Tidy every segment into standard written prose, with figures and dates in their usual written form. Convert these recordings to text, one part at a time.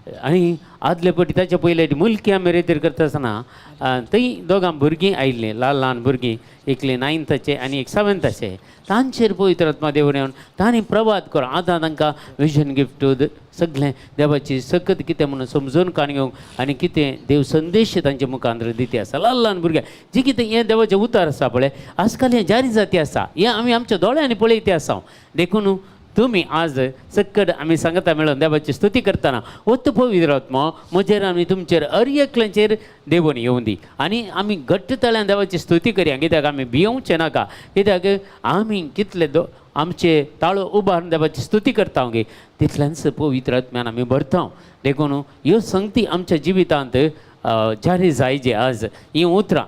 आनी आदले पटी ताच्या पयले मुलकी आमी रेतीर करता आसतना थंय दोगां भुरगीं आयिल्लीं, ल्हान ल्हान भुरगीं, एकली नायन्थाचे आनी एक सेवन्थाचे. तांचेर पवित्र आत्मा देवून येवन तांणी प्रवाद कर आतां तांकां विजन गिफ्ट सगळें देवाची सकत कितें म्हणून समजून काण घेवंक आनी कितें देव संदेश तांच्या मुखार दिती आसा. ल्हान ल्हान भुरग्यां जी कितें हें देवाचें उतार आसा पळय आजकाल हें जारी जाती आसा, हें आमी आमच्या दोळ्यांनी पळयते आसा. देखून तुमी आज सक्कड आमी सांगता मेळून देवाची स्तुती करतना वत पवित्र आत्मो म्हजेर आनी तुमचेर हर एकल्याचेर देवून येवं दी आनी आमी घट्ट तळ्यान देवाची स्तुती करया. कित्याक आमी भियोवचें नाका, कित्याक आमी कितले आमचे ताळो उबारून देवाची स्तुती करता गे तितल्याच पवित्र आत्म्यान आमी भरता. देखून ह्यो संगती आमच्या जिवितांत जारी जायजे. आज हीं उतरां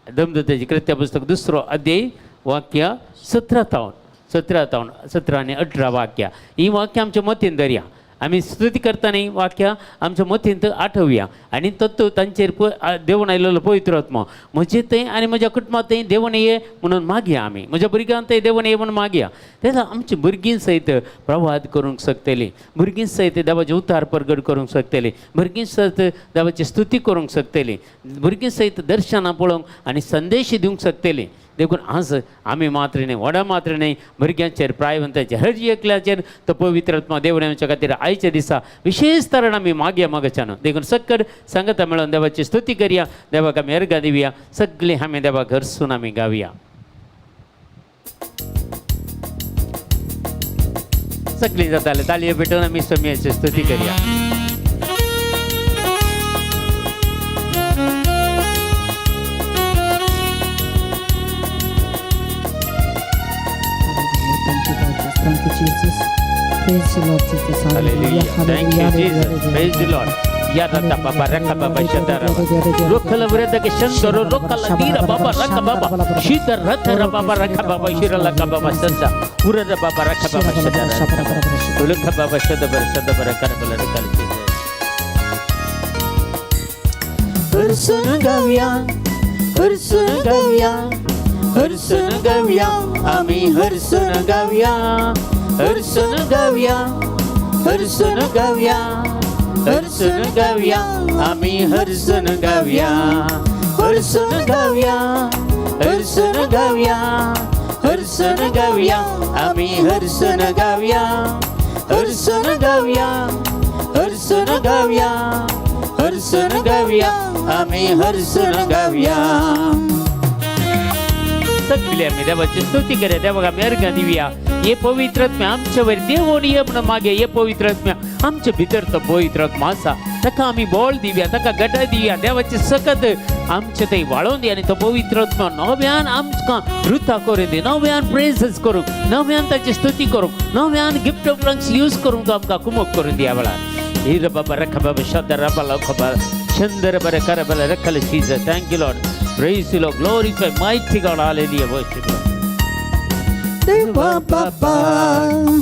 दमदत्याची कृत्या पुस्तक दुसरो अध्याय वाक्य 17 तावन 17 तावन 17 आनी 18 वाक्या ही वाक्य आमच्या मतीन धरया. आमी स्तुती करतना ही वाक्यां आमच्या मतींत आठोवया आनी तत्व तांचेर देवून आयलेलो पवित्र आत्मो म्हजे थंय आनी म्हज्या कुटुंबांत थंय देवून ये म्हणून मागया. आमी म्हज्या भुरग्यांत थंय देवून ये म्हणून मागया. तेन्ना आमची भुरगीं सयत प्रवाद करूंक शकतलीं, भुरगीं सयत देवाचें उतार परगट करूंक शकतलीं, भुरगीं सयत देवाची स्तुती करूंक शकतलीं, भुरगीं सयत दर्शनां पळोवंक आनी संदेश दिवंक शकतलीं. देखून आज आमी मात्र न्हय, व्हडा मात्र न्हय, भुरग्यांचेर प्रायवंताचेर हर एकल्याचेर तो पवित्र आत्मा देवून आमच्या खातीर आयच्या दिसा विशेश तरेन आमी मागया मागच्यान. देखून सक्कड सांगता मेळोन देवाची स्तुती करया, देवाक आमी अर्घां दिवया, सगळीं आमी देवाक घरसून आमी गावया. सगळीं जाताले ताळयो पेटोवन आमी स्वामीची स्तुती करया. Thank you, Jesus. Praise the Lord, Jesus. Hallelujah. Thank you, Jesus. Praise the Lord. Ya rata baba raka baba shadara. Rokala vreda ke shandoro rokala dira baba raka baba. Shida ratha baba raka baba shira laka baba sanda. Urara baba raka baba shadara. Ulukha baba shadabara shadabara karabala rakala Jesus. हरसून गावया, हरसून गावया, हरसून गावया, आम्ही हरसून गावया, हरसून गावया, हरसून गावया, हरसून गावया, आम्ही हरसून गावया, हरसून गावया, हरसून गावया, हरसून गावया, आम्ही हरसून गावया, हरसून गावया, हरसून गावया, हरसून गावया, आम्ही हरसून गावया. सगळे आमी देवाची स्तुती करूया, देवाक आमी अर्घां दिवया. हे पवित्र आत्म्या आमचे वयर देवून ये म्हणून मागे. हे पवित्र आत्म्या आमचे भितर तो पवित्र आत्मा आसा, ताका आमी बळ दिवया, ताका गटा दिवया. देवाची सकत आमचे थंय वाळोवन दी आनी तो पवित्र आत्मा नव्यान आमकां रुता करून दी, नव्यान प्रेजस करूंक, नव्यान ताची स्तुती करूंक, नव्यान गिफ्ट ऑफ लंग्स यूज करूंक तो आमकां कुमक करून दिया वेळार. हिर बाबा रखा बाबा शब्द रबा लख बाबा चंद्र बर कर बल रखल Jesus. Thank you Lord. Praise you Lord. Glorify mighty God. Hallelujah. Worship Lord. देवा बापा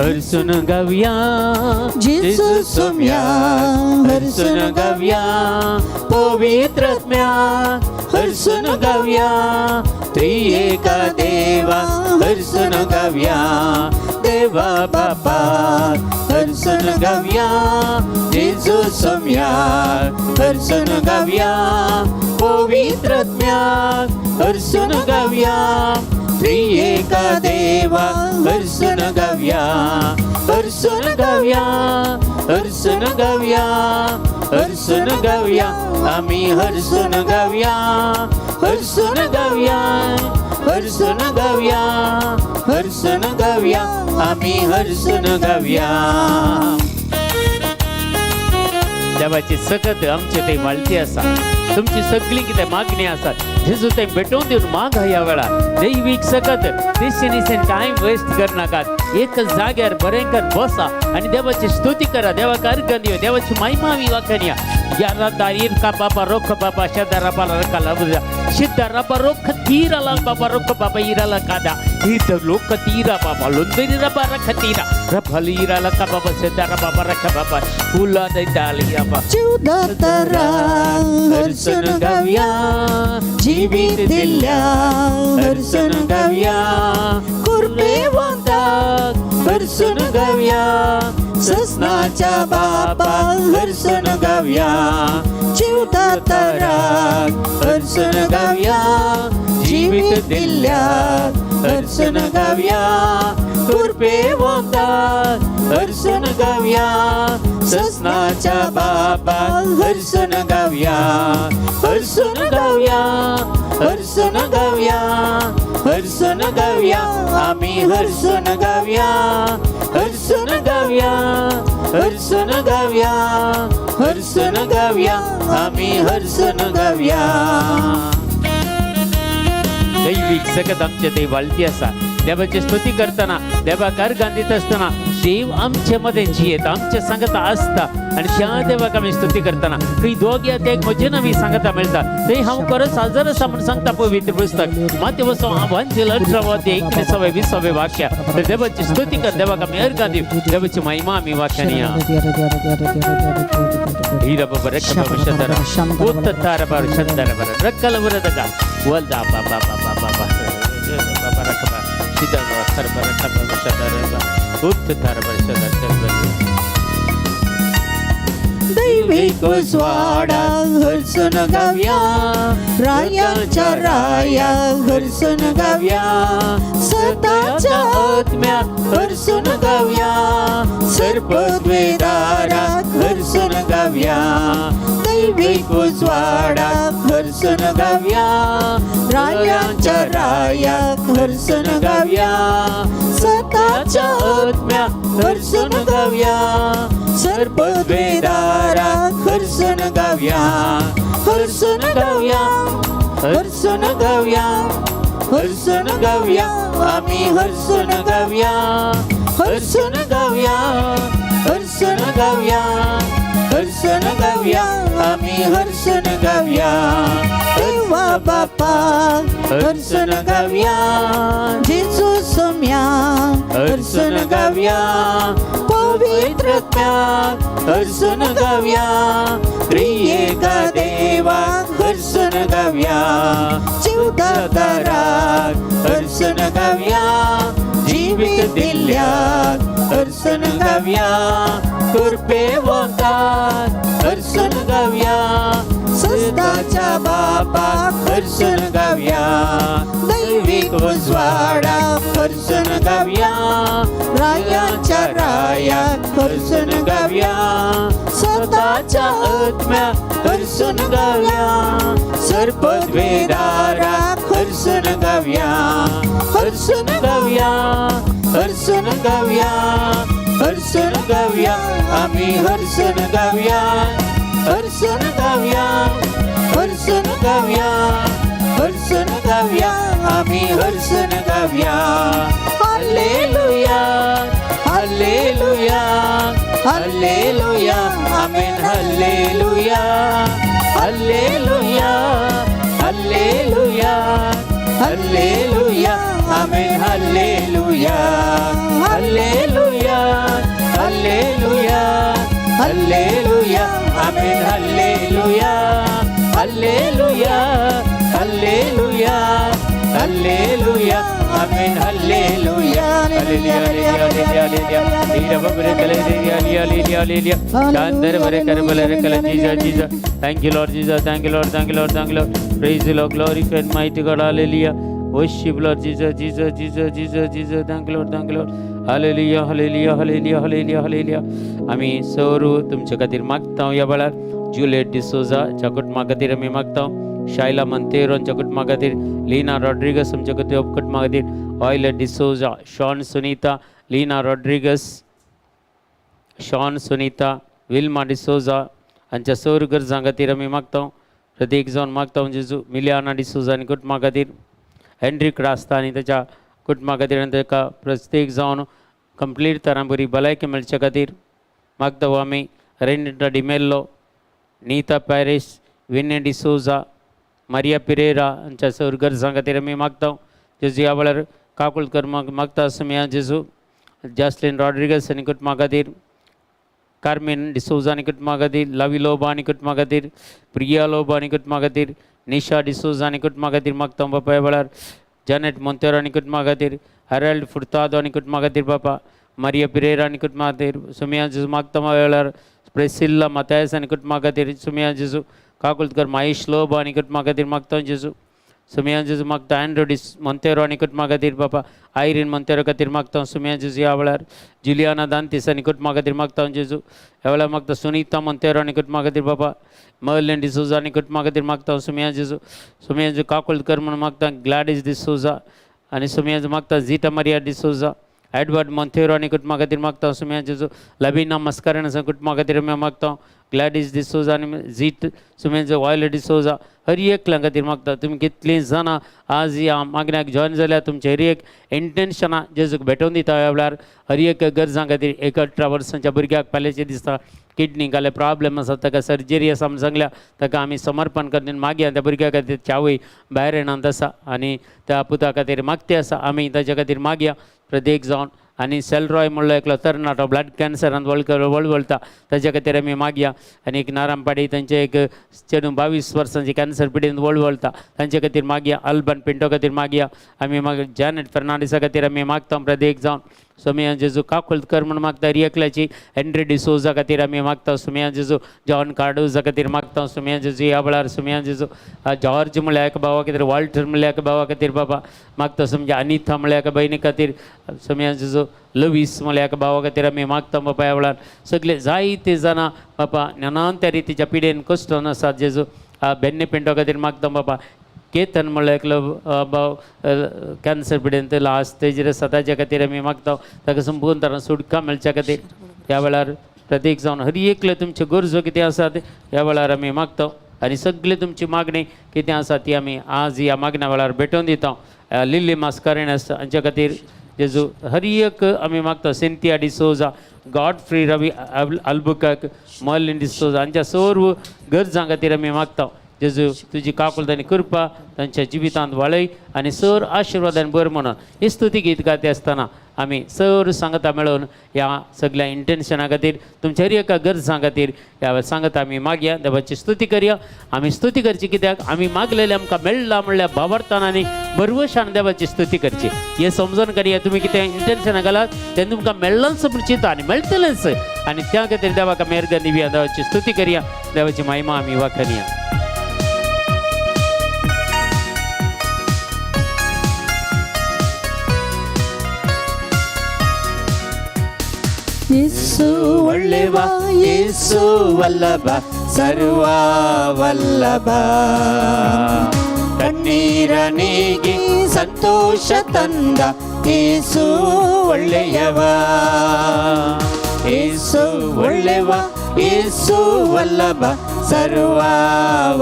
हरसून गावया, जेजू सोम्या, हरसून गावया, पवित्र आत्म्या, हरसून गावया, त्रिएका देवा, हरसून गावया, देवा बापा, हरसून गावया, जेजू सोम्या, हरसून गावया, पवित्र आत्म्या, हरसून गावया, त्रिएका देवा, हरसून गावया, हरसून गावया, हरसून गावया, हरसून गावया, आम्ही हरसून गावया, हरसून गावया, हरसून गावया, हरसून गावया, आम्ही हरसून गावया. देवाची सकत आमचे थंय वाळटी आसा, तुमची सगळी कितें मागणी आसा जेजू थंय भेटोवन दिवन माग ह्या वेळार. दैवीक सकत दिसेन दिसेन टायम वेस्ट करनाकात, एक जाग्यार बरें कर बसा आनी देवाची स्तुती करा, देवाक अर्घ दिया, देवाची महिमा वाखाणया. या राता इरका बाबा रोख बाबा शदा रबा रका लबजा शिद्दा रबा रोख तीरा लाल बाबा रोख बाबा इराला कादा हित लोक तीरा बाबा लोंदरी रबा रख तीरा रफली इराला का बाबा शदा रबा रख बाबा फुला दैताली बाबा. जीवदातरा हरसून गावया, जीवित दिल्या, हरसून गावया, कृपेवंता हरसून गावया, ससनाच्या बापा हरसून गावया, जिवदाताराक हरसून गावया, जिवीत दिल्ल्याक हरसून गावया, कृपेवंताक हरसून गावया, ससनाच्या बापा हरसून गावया, हरसून गावया, हरसून गावया, हरसून गावया, आमी हरसून गावया, हरसून गावया, हरसून गावया, हरसून गावया, आमी हरसून गावया. दैवीक जगत आमचे ते वाळती आसा. देवाची स्तुती करतना, देवाक अर्गां दिता आसतना देव आमचे मदें जियेता, आमचे सांगता आसता आनी त्या देवाक आमी स्तुती करतना थंय दोग्या ते म्हजेन आमी सांगता मेळटा. थंय हांव खरोच हजर आसा म्हूण सांगता पवित्र पुस्तक माते वचो वांजेल 18वा 19वे 20वे वाक्य. तर देवाची स्तुती कर, देवाक आमी अर्गां दिव, देवाची महिमा आमी वाक्यानी. ಹೀರ ಬಾಬಾ ರಕ್ಕ ಬಾಬಾ ಶಂದರ ಉತ್ತಾರ ಬಾರ ಶಂದರ ಬರ ರಕ್ಕಲ ಬರದಗ ವಲ್ದ ಬಾಬಾ ಬಾಬಾ ಬಾಬಾ ಬಾಬಾ ರಕ್ಕ ಬಾ ಸಿದ್ಧ ಸರ್ ಬರ ರಕ್ಕ ಬಾಬಾ ಶಂದರ ಬಾ ಉತ್ತಾರ ಬರ ಶಂದರ ಶಂದರ. दैवीक उजवाडा हरसून गावया, रायांच्या राया हरसून गावया, सताच्या आत्म्या हरसून गावया, सर्पद्वेदाराक हरसून गावया, दैवीक उजवाडा हरसून गावया, रायांच्या राया हरसून गावया, सताच्या आत्म्या हरसून गावया, सर्पद्वेदाराक हरसून गावया, हरसून गावया, हरसून गावया, हरसून गावया, आम्ही हरसून गावया, हरसून गावया, हरसून गावया, हरसून गावया, आम्ही हरसून गावया. देवा बापा हरसून गावया, जेजू सोम्या हरसून गावया, पवित्र आत्म्याक हरसून गावया, त्रिएका देवा हरसून गावया, जिवदाताराक हरसून गावया, जिवीत दिल्ल्याक हरसून गावया, कृपेवंताक हरसून गावया, सस्ताच्या बापाक हरसून गावया, दैवीक उजवाडा हरसून गावया, रायांच्या राया हरसून गावया, सताच्या आत्म्या हरसून गावया, सर्पद्वेदाराक हरसून गावया, हरसून गावया, हरसून गावया, हरसून गावया, आम्ही हरसून गावया, हरसून गावया, हरसून गावया, हरसून गावया, आम्ही हरसून गावया. Hallelujah, hallelujah, hallelujah, amen, hallelujah, hallelujah, hallelujah, hallelujah, amen, hallelujah, hallelujah, hallelujah, hallelujah, amen, hallelujah, hallelujah, hallelujah, hallelujah, amen, hallelujah. Hallelujah, hallelujah, hallelujah, hallelujah, hallelujah. Jesus, Jesus. Thank you, Lord Jesus. Thank you, Lord. Thank you, Lord. Thank you, Lord. Praise the Lord. Glorify and mighty God. Hallelujah. Worship Lord Jesus, Jesus, Jesus, Jesus, Jesus. Thank you, Lord. Thank you, Lord. Hallelujah, hallelujah, hallelujah, hallelujah, hallelujah. आमी सरू तुमच्या खातीर मागता ह्या वेळार. Juliet D'Souza च्या कुटुंबा खातीर आमी मागता, शायला मंतेरोच्या कुटुंबा खातीर, लीना रॉड्रिगस आमच्या खातीर कुटुंबा खातीर, ऑयलर डिसोजा, शॉन सुनीता, लीना रॉड्रिगस, शॉन सुनीता, विल्मा डिसोजा हांच्या सर गरजां खातीर आमी मागता. प्रत्येक जावन मागता जेजू. मिलियाना डिसोजा आनी कुटुंबा खातीर, हेनरीक रास्ता आनी ताच्या कुटुंबा खातीर आनी ताका प्रत्येक जावन कंप्लीट तरां बरी भलायकी मेळचे खातीर मागता आमी. रेनिटा डिमेल्लो, नीता पॅरीस, विने डिसोजा, मारिया पिरेरा हांच्या सर गरजां खातीर आमी मागता जेजू. ह्या वेळार काकुळ कर मागता आसुया जेजू. जास्लिन रॉड्रिगस आनी कुटुंबा खातीर, कार्मेन डिसोजा आनी कुटुंबा खातीर, लवी लोबा आनी कुटुंबा खातीर, प्रिया लोबा आनी कुटुंबा खातीर, निशा डिसोजा आनी कुटुंबा खातीर मागता बापा. ह्या वेळार जॅनेट मोंतेरो आनी कुटुंबा खातीर, हॅरल्ड फुर्तादो आनी कुटुंबा खातीर बापा. मारिया पिरेरा आनी कुटुंबा खातीर सुमिया जेजू मागता ह्या वेळार प्रेसिल्ला मातायस आनी कुटुंबा खातीर सुमिया जेजू काकुळकर महेश लोबो आनी कुटुंबा खातीर मागता जेजू सुमिया जेजू मागता एंड्रो डिस मोंतेरो आनी कुटुंबा खातीर बाबा आयरीन मोंतेरो खातीर मागता सुमिया जेजू ह्या वेळार जुलियाना दांतीस आनी कुटुंबा खातीर मागता जेजू ह्या वेळार मागता सुनीता मोंतेरो आनी कुटुंबा खातीर बाबा मर्लिन डिसोजा आनी कुटुंबा खातीर मागता सुमिया जेजू सुमिया जेजू काकुळकर म्हणून मागता ग्लॅडीस डिसोजा आनी सुमिया जेजू मागता zeta Maria D'Souza Edward Monteiro आनी कुटुंबा खातीर मागता सुमिया जेजू लबिना मस्करेनस कुटुंबा खातीर आमी मागता ग्लॅडीस डिसोजा आनी झीट सुमिया जेजू वायलेट डिसोजा हर एकल्या खातीर मागता. तुमी कितलीं जाणां आज ह्या मागण्याक जॉयन जाल्या तुमचे हर एक इंटेन्शनां जेजूक भेटोवन दिता ह्या वेळार हर एक गरजां खातीर एक 18 वर्सांच्या भुरग्याक फाल्यांचें दिसता किडनी घाल्यार प्रॉब्लम आसा ताका सर्जरी आसा म्हूण सांगल्या ताका आमी समर्पण करून मागया त्या भुरग्या खातीर चावय भायर येणांत आसा आनी त्या पुता खातीर मागते आसा आमी ताच्या खातीर मागया प्रत्येक जावन. आनी सेलरॉय म्हणलो एकलो तरणाटो ब्लड कॅन्सरान वळवळटा ताच्या खातीर आमी मागया. आनी एक नारामपाडी तांचे एक चेडूं 22 वर्सांची कॅन्सर पिडेन वळवळटा तांचे खातीर मागया. अल्बन पिंटो खातीर मागया आमी. मागीर जॅनेट फर्नांडीसा खातीर आमी मागता प्रत्येक जावन. सोमिया जेजू काकुळकर म्हूण मागता रियकल्याची एंड्री डिसोजा खातीर आमी मागता सुमिया जेजू जॉन कार्डोजा खातीर मागता सुमिया जेजू ह्या वेळार सुमिया जेजू जॉर्ज म्हणल्यार एका भावा खातीर वॉल्टर म्हणल्यार एका भावा खातीर बाबा मागता समजा अनिथा म्हणल्यार एका भयणी खातीर सुमिया जेजू लवीस म्हणल्यार एका भावा खातीर आमी मागता बाबा ह्या वेळार सगळे जायते जाणां बाबा नानान त्या रितीच्या पिडेन कश्टन आसात जेजू बेन्ने पिंटो खातीर मागता बाबा केतन म्हणल्यार एकलो भाव कॅन्सर पिडेन ते लास्ट स्टेजीर आसा ताच्या खातीर आमी मागता ताका संपूर्ण तरान सुटका मेळच्या खातीर ह्या वेळार प्रत्येक जावन हर एकले तुमच्यो गरजो कितें आसात ह्या वेळार आमी मागता आनी सगळे तुमची मागणी कितें आसा ती आमी आज ह्या मागण्या वेळार भेटोवन दिता. लिल्ली मास्कारेनस हांच्या खातीर जेजू हर एक आमी मागता सिंथिया डिसोजा गॉडफ्री रवी अल्बुकर्क मर्लिन डिसोजा हांच्या सर्व गरजां खातीर आमी मागता जेजू तुजी काकुळट आनी कृपा तांच्या जिवितांत वाळय आनी सर आशिर्वादान बरें म्हणून ही स्तुती गीत गायता आसतना आमी सर सांगता मेळोवन ह्या सगळ्या इंटेन्शना खातीर तुमच्या हर एका गरजां खातीर ह्या सांगता आमी मागया देवाची स्तुती करया. आमी स्तुती करची कित्याक आमी मागलेलें आमकां मेळ्ळां म्हणल्यार भावार्थान आनी भरवशान देवाची स्तुती करची हें समजून करया. तुमी कितें इंटेन्शनां घालात तें तुमकां मेळ्ळांच म्हूण चिंता आनी मेळटलेंच आनी त्या खातीर देवाक मेहरबानी दिवया देवाची स्तुती करया देवाची महिमा आमी वाखणया. ಯೇಸು ಒಳ್ಳೆವ ಯೇಸು ವಲ್ಲಭ ಸರ್ವ ವಲ್ಲಭ ಕಣ್ಣೀರ ನೀಗಿ ಸಂತೋಷ ತಂದ ಯೇಸು ಒಳ್ಳೆಯವ ಯೇಸು ಒಳ್ಳೆವ ಯೇಸು ವಲ್ಲಭ ಸರ್ವ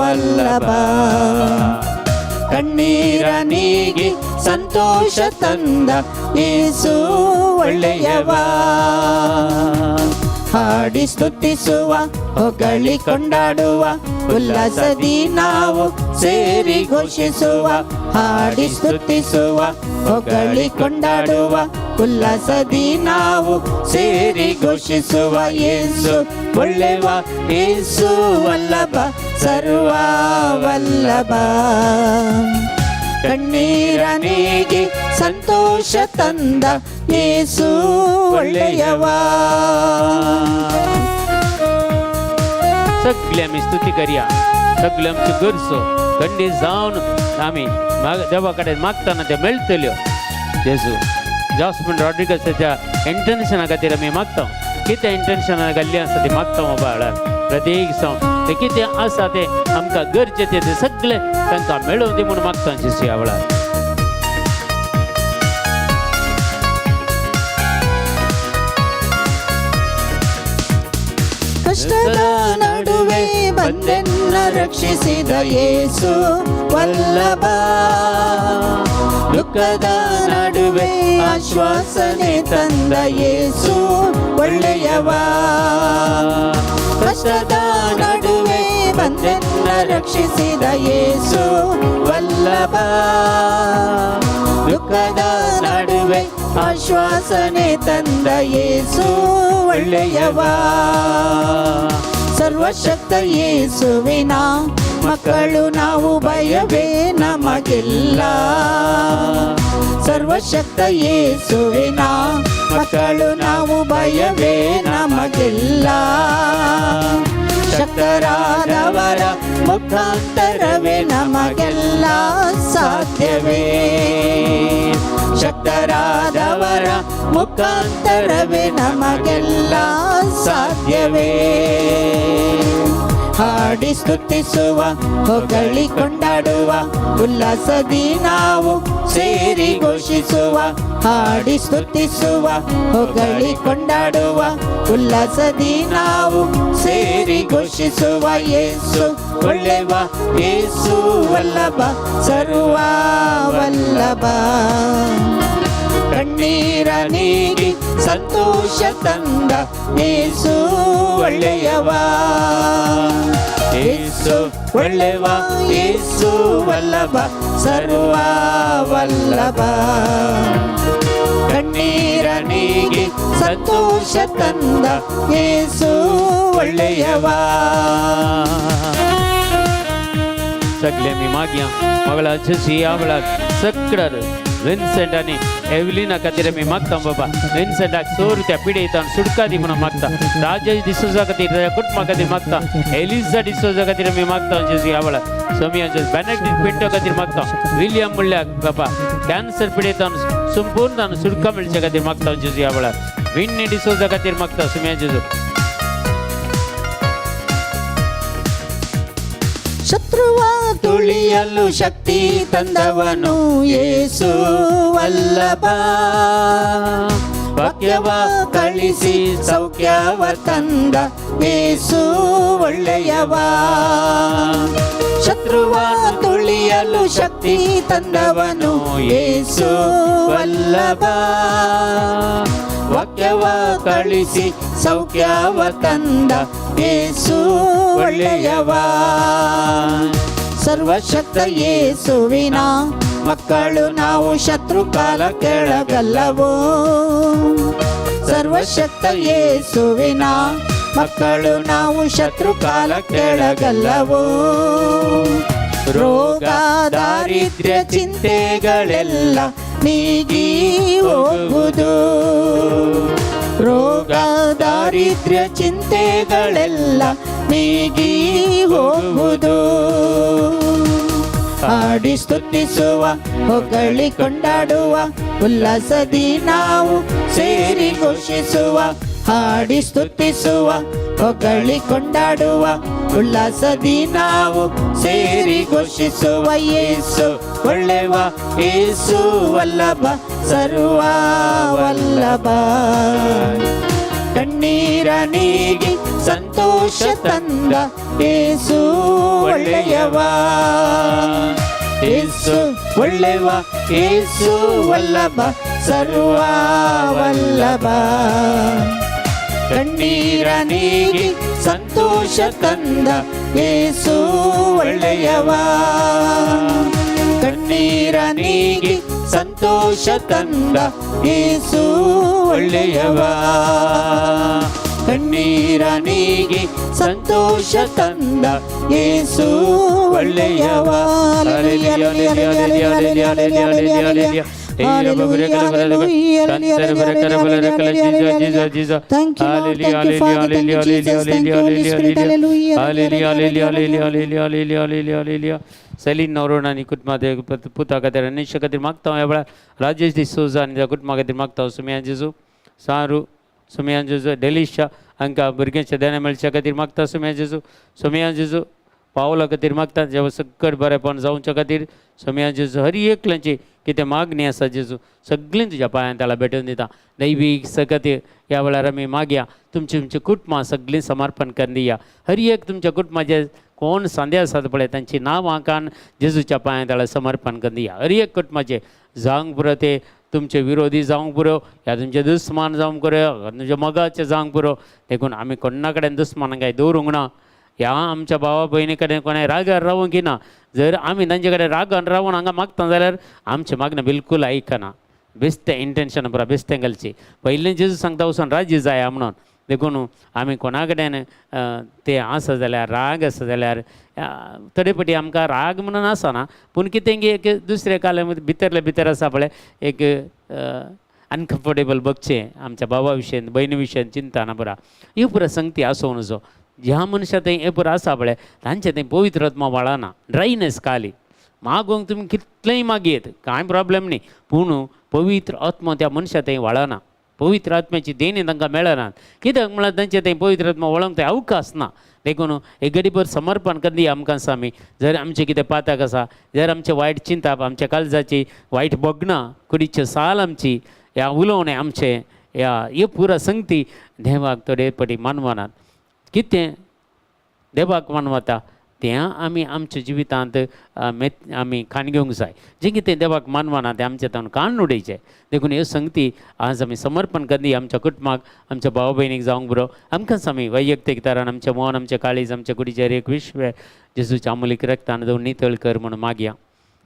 ವಲ್ಲಭ ಕಣ್ಣೀರ ನೀಗಿ ಸಂತೋಷ ತಂದ ಯೇಸು ಒಳ್ಳೆಯವ ಹಾಡಿ ಸ್ತುತಿಸುವ ಹೊಗಳಿ ಕೊಂಡಾಡುವ ಉಲ್ಲಾಸದಿ ನಾವು ಸೇರಿ ಘೋಷಿಸುವ ಹಾಡಿ ಸ್ತುತಿಸುವ ಹೊಗಳಿ ಕೊಂಡಾಡುವ ಉಲ್ಲಾಸದಿ ನಾವು ಸೇರಿ ಘೋಷಿಸುವ ಯೇಸು ಒಳ್ಳೆವ ಯೇಸು ವಲ್ಲಭ ಸರ್ವ ವಲ್ಲಭ ಕಣ್ಣೀರ ನೀಗಿ ಸಂತೋಷ ತಂದ ಯೇಸು ಒಳ್ಳೆಯವ. सगळे आमी स्तुती करया सगळे आमच्यो गरजो खंडीत जावन आमी देवा कडेन मागतना ते मेळटल्यो. जेजू जास्मिन रॉड्रिगसाच्या इंटेन्शना खातीर आमी मागता कितें इंटेन्शनां घाल्लीं आसा ती मागता बाबा वेळार प्रत्येक जावन तें कितें आसा तें आमकां गरजेचें तें सगळें तांकां मेळोवन दी म्हूण मागता जेजू ह्या वेळार. ಕಷ್ಟದ ನಡುವೆ ಬಂದೆನ್ನ ರಕ್ಷಿಸಿದ ಯೇಸು ವಲ್ಲಭ ದುಃಖದ ನಡುವೆ ಆಶ್ವಾಸನೆ ತಂದ ಯೇಸು ಒಳ್ಳೆಯವ ಕಷ್ಟದ ನಡುವೆ ಬಂದೆನ್ನ ರಕ್ಷಿಸಿದ ಯೇಸು ವಲ್ಲಭ ದುಃಖದ ನಡುವೆ ಆಶ್ವಾಸನೆ ತಂದ ಯೇಸು ಒಳ್ಳೆಯವ ಸರ್ವಶಕ್ತ ಯೇಸುವಿನ ಮಕ್ಕಳು ನಾವು ಭಯವೇ ನಮಗಿಲ್ಲ ಸರ್ವಶಕ್ತ ಯೇಸುವಿನ ಮಕ್ಕಳು ನಾವು, ಭಯವೇ ನಮಗಿಲ್ಲ. ಶಕ್ತರಾದವರ ಮುಖಾಂತರವೇ ನಮಗೆಲ್ಲ ಸಾಧ್ಯವೇ. ಶಕ್ತರಾದವರ ಮುಖಾಂತರವೇ ನಮಗೆಲ್ಲ ಸಾಧ್ಯವೇ. ಹಾಡಿ ಸ್ತುತಿಸುವ, ಹೊಗಳಿ ಕೊಂಡಾಡುವ, ಉಲ್ಲಾಸದಿ ನಾವು ಸೇರಿ ಘೋಷಿಸುವ. ಹಾಡಿ ಸ್ತುತಿಸುವ, ಹೊಗಳಿ ಕೊಂಡಾಡುವ, ಉಲ್ಲಾಸದಿ ನಾವು ಸೇರಿ ಘೋಷಿಸುವ. ಯೇಸು ಒಳ್ಳೆವ, ಯೇಸು ವಲ್ಲಭ, ಸರ್ವ ವಲ್ಲಭ. ಕಣ್ಣೀರ ನೀಗಿ ಸಂತೋಷ ತಂದ ಯೇಸು ಒಳ್ಳೆಯವ. ಯೇಸು ಒಳ್ಳೆವ, ಯೇಸು ವಲ್ಲಭ, ಸರ್ವ ವಲ್ಲಭ. ಕಣ್ಣೀರ ನೀಗಿ ಸಂತೋಷ ತಂದ ಯೇಸು ಒಳ್ಳೆಯವ. सगळे आमी मागया. मंगळा जशी ह्या वेळार सकडार विन्सेंट आनी एवलिना खातीर आमी मागता. बाबा, विन्सेंटाक सोर त्या पिडेतान सुटका दी म्हणून मागता. राजेश डिसोजा खातीर, ताच्या कुटुंबा खातीर मागता. एलिजा डिसोजा खातीर आमी मागता जेजू ह्या वेळार. सोमिया बेनेडिक्ट पिंटो खातीर मागता. विलियम म्हणल्यार बाबा कॅन्सर पिडेतान संपूर्ण सुटका मेळचे खातीर मागता जेजू ह्या वेळार. विन्नी डिसोजा खातीर मागता सोमिया जेजू. ಶತ್ರುವ ತುಳಿಯಲು ಶಕ್ತಿ ತಂದವನು ಯೇಸು ವಲ್ಲಭ. ವಾಕ್ಯವ ಕಳಿಸಿ ಸೌಖ್ಯವ ತಂದ ಯೇಸು ಒಳ್ಳೆಯವ. ಶತ್ರುವ ತುಳಿಯಲು ಶಕ್ತಿ ತಂದವನು ಯೇಸು ವಲ್ಲಭ. ವಾಕ್ಯವ ಕಳಿಸಿ ಸೌಖ್ಯವ ತಂದ ಯೇಸು ಒಳ್ಳೆಯವ. ಸರ್ವಶಕ್ತ ಯೇಸುವಿನ ಮಕ್ಕಳು ನಾವು, ಶತ್ರು ಕಾಲ ಕೆಳಗಲ್ಲವೋ. ಸರ್ವಶಕ್ತ ಯೇಸುವಿನ ಮಕ್ಕಳು ನಾವು, ಶತ್ರು ಕಾಲ ಕೆಳಗಲ್ಲವೋ. ರೋಗ ದಾರಿದ್ರ್ಯ ಚಿಂತೆಗಳೆಲ್ಲ ನೀಗಿ ಹೋಗುವುದು. ರೋಗ ದಾರಿದ್ರ್ಯ ಚಿಂತೆಗಳೆಲ್ಲ ನೀಗಿ ಹೋಗುವುದು. ಹಾಡಿ ಸ್ತುತಿಸುವ, ಹೊಗಳಿ ಕೊಂಡಾಡುವ, ಉಲ್ಲಾಸದಿ ನಾವು ಸೇರಿ ಘೋಷಿಸುವ. ಹಾಡಿ ಸ್ತುತಿಸುವ, ಹೊಗಳಿ ಕೊಂಡಾಡುವ, ಉಲ್ಲಾಸದಿ ನಾವು ಸೇರಿ ಘೋಷಿಸುವ. ಯೇಸು ಒಳ್ಳೆವ, ಯೇಸು ವಲ್ಲಭ, ಸರ್ವ ವಲ್ಲಭ. ಕಣ್ಣೀರ ನೀಗಿ ಸಂತೋಷ ತಂದ ಯೇಸು ಒಳ್ಳೆಯವ. ಯೇಸು ಒಳ್ಳೆವ, ಯೇಸು ವಲ್ಲಭ, ಸರ್ವ ವಲ್ಲಭ. ಕಣ್ಣೀರ ನೀಗಿ ಸಂತೋಷ ತಂದ ಯೇಸು ಒಳ್ಳೆಯವ. ಕಣ್ಣೀರ ನೀಗಿ ಸಂತೋಷ ತಂದ ಯೇಸು ಒಳ್ಳೆಯವ. ಕಣ್ಣೀರ ನೀಗಿ ಸಂತೋಷ ತಂದ ಯೇಸು ಒಳ್ಳೆಯವ. Thank you, Lord. Thank you, Father. Thank you, Jesus. Thank you, Holy Spirit. Hallelujah. Celine Noronha आनी कुटुंबा पुता खातीर, अनिशा खातीर मागता हांव. ह्या वेळार राजेश डिसोजा आनी त्या कुटुंबा खातीर मागता. सुमिया जेजू, सारू, सुमिया जेजू, डेलिशा हांकां भुरग्यांच्या देणें मेळच्या खातीर मागता. सुमिया जेजू, सुमिया जेजू, पावला खातीर मागता, जेव्हा सकट बरेपण जावच्या खातीर. सोमिया जेजू, हर एकल्याची कितें मागणी आसा जेजू, सगळीं तुज्या पांयान त्याला भेटून दिता. दैवीक सकत ह्या वेळार आमी मागया. तुमची तुमची कुटुंबां सगळीं समर्पण करून दिया. हर एक तुमच्या कुटुंबाचे कोण सांदे आसात पळय, तांची नांवां कान जेजूच्या पांयान त्याला समर्पण करून दिया. हर एक कुटुंबाचे जावंक पुरो, ते तुमचे विरोधी जावंक पुरो, ह्या तुमचे दुस्मान जावंक पुरो, तुमच्या मोगाचे जावंक पुरो. देखून आमी कोणा कडेन दुस्मानां काय दवरूंक ना. ह्या आमच्या भावा भयणी कडेन कोणाय रागार रावूंक ना. जर आमी तांचे कडेन रागान रावून हांगा मागता जाल्यार आमचें मागणें बिलकूल आयकना. बेस्तें इंटेन्शन पुरा बेस्तें घालची. पयलीं जेजू सांगता, वचून राज्य जाया म्हणून. देखून आमी कोणा कडेन ते आसा जाल्यार, राग आसा जाल्यार, थोडे फावटी आमकां राग म्हणून आसना, पूण कितें एक दुसऱ्या काल्या भितरले भितर आसा पळय एक. अनकम्फर्टेबल बघचें आमच्या भावा विशयन भयणी विशयन चिंता पुरा ह्यो पुरा संगती आसूं नजो. ज्या मनशा थंय हें पुरा आसा पळय तांचे थंय पवित्र आत्मा वाळना, ड्रायनेस खाली. मागूंक तुमी कितलेंय मागयत कांय प्रॉब्लेम न्ही, पूण पवित्र आत्मा त्या मनशा थंय वाळना, पवित्र आत्म्याची देणी तांकां मेळना. कित्याक म्हळ्यार तांचे थंय पवित्र आत्मा वळोंक थंय अवकाश ना. देखून एक गडीभर समर्पण करदी आमकां आसा आमी जर आमचें कितें पातक आसा, जर आमचें वायट चिंताप, आमच्या काळजाची वायट भोगणां, कुडीचे साल आमची, ह्या उलोवणें आमचें, ह्या ह्यो पुरा संगती देवाक थोडे पटी मानवनात. कितें देवाक मानवता तें आमी आमच्या जिवितांत आमी खाण घेवंक जाय. जें कितें देवाक मानवना तें आमच्या तावन काण उडयचें. देखून ह्यो संगती आज आमी समर्पण करदी आमच्या कुटुंबाक, आमच्या भाव भयणीक जावंक बरो. आमकांच आमी वैयक्तीक तरान आमचें मन, आमचें काळीज, आमच्या कुडीचेर एक विश्व जेजूच्या अमूल्य रक्तान दवरून नितळ कर म्हणून मागया.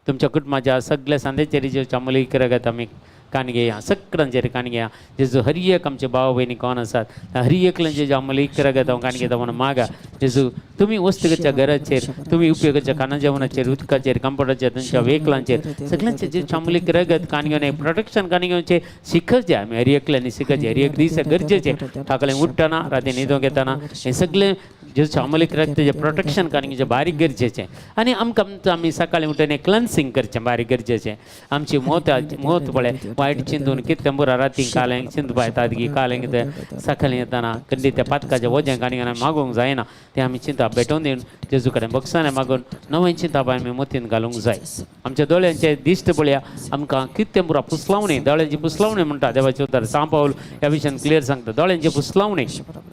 तुमच्या कुटुंबाच्या सगळ्या सांद्याचेर जेजूच्या अमूल्य रगत आमी कान घेया, सगळ्यांचेर कान घेया. जेजू हर एक आमचे भाव भयणी कोण आसात हर एकल्यान जेजू अमूल्य रगत हांव कान घेता म्हणून मागा. जेजू तुमी वस्तूच्या घराचेर, तुमी उपयोगाच्या खाणा जेवणाचेर, उदकाचेर, कंपटाचेर, तुमच्या वेकलांचेर सगळ्यांचेर जेजूच्या अमूल्य रगत कान घेवन प्रोटेक्शन कान घेवचें शिकचें आमी हर एकल्यांनी शिकचें. हर एक दीस गरजेचें, सकाळीं उठ्ठना, राती न्हिदोंक येतना हें सगळें जेजूच्या अमूल्य रगताचें प्रोटेक्शन कान घेवचें बारीक गरजेचें. आनी आमकां आमी सकाळीं उठून क्लन्सींग करचें बारीक गरजेचें. आमची मोत मोत पळय वायट चिंतून कितलें पुरा राती कालें चिंतपा येतात की कालें कितें सकाळीं येतना कंदी त्या पातकाचें वजें काणी मागूंक जायना, तें आमी चिंतप भेटोवन दिवन जेजू कडेन बक्षाने मागून नवें चिंतप आमी मोतीन घालूंक जाय. आमच्या दोळ्यांचे दिश्ट पळया आमकां कितें पुरा पुसलावणी, दोळ्यांची पुसलावणी म्हणटा देवाचें उतर. सांव पावल ह्या विशयान क्लियर सांगता, दोळ्यांची पुसलावणी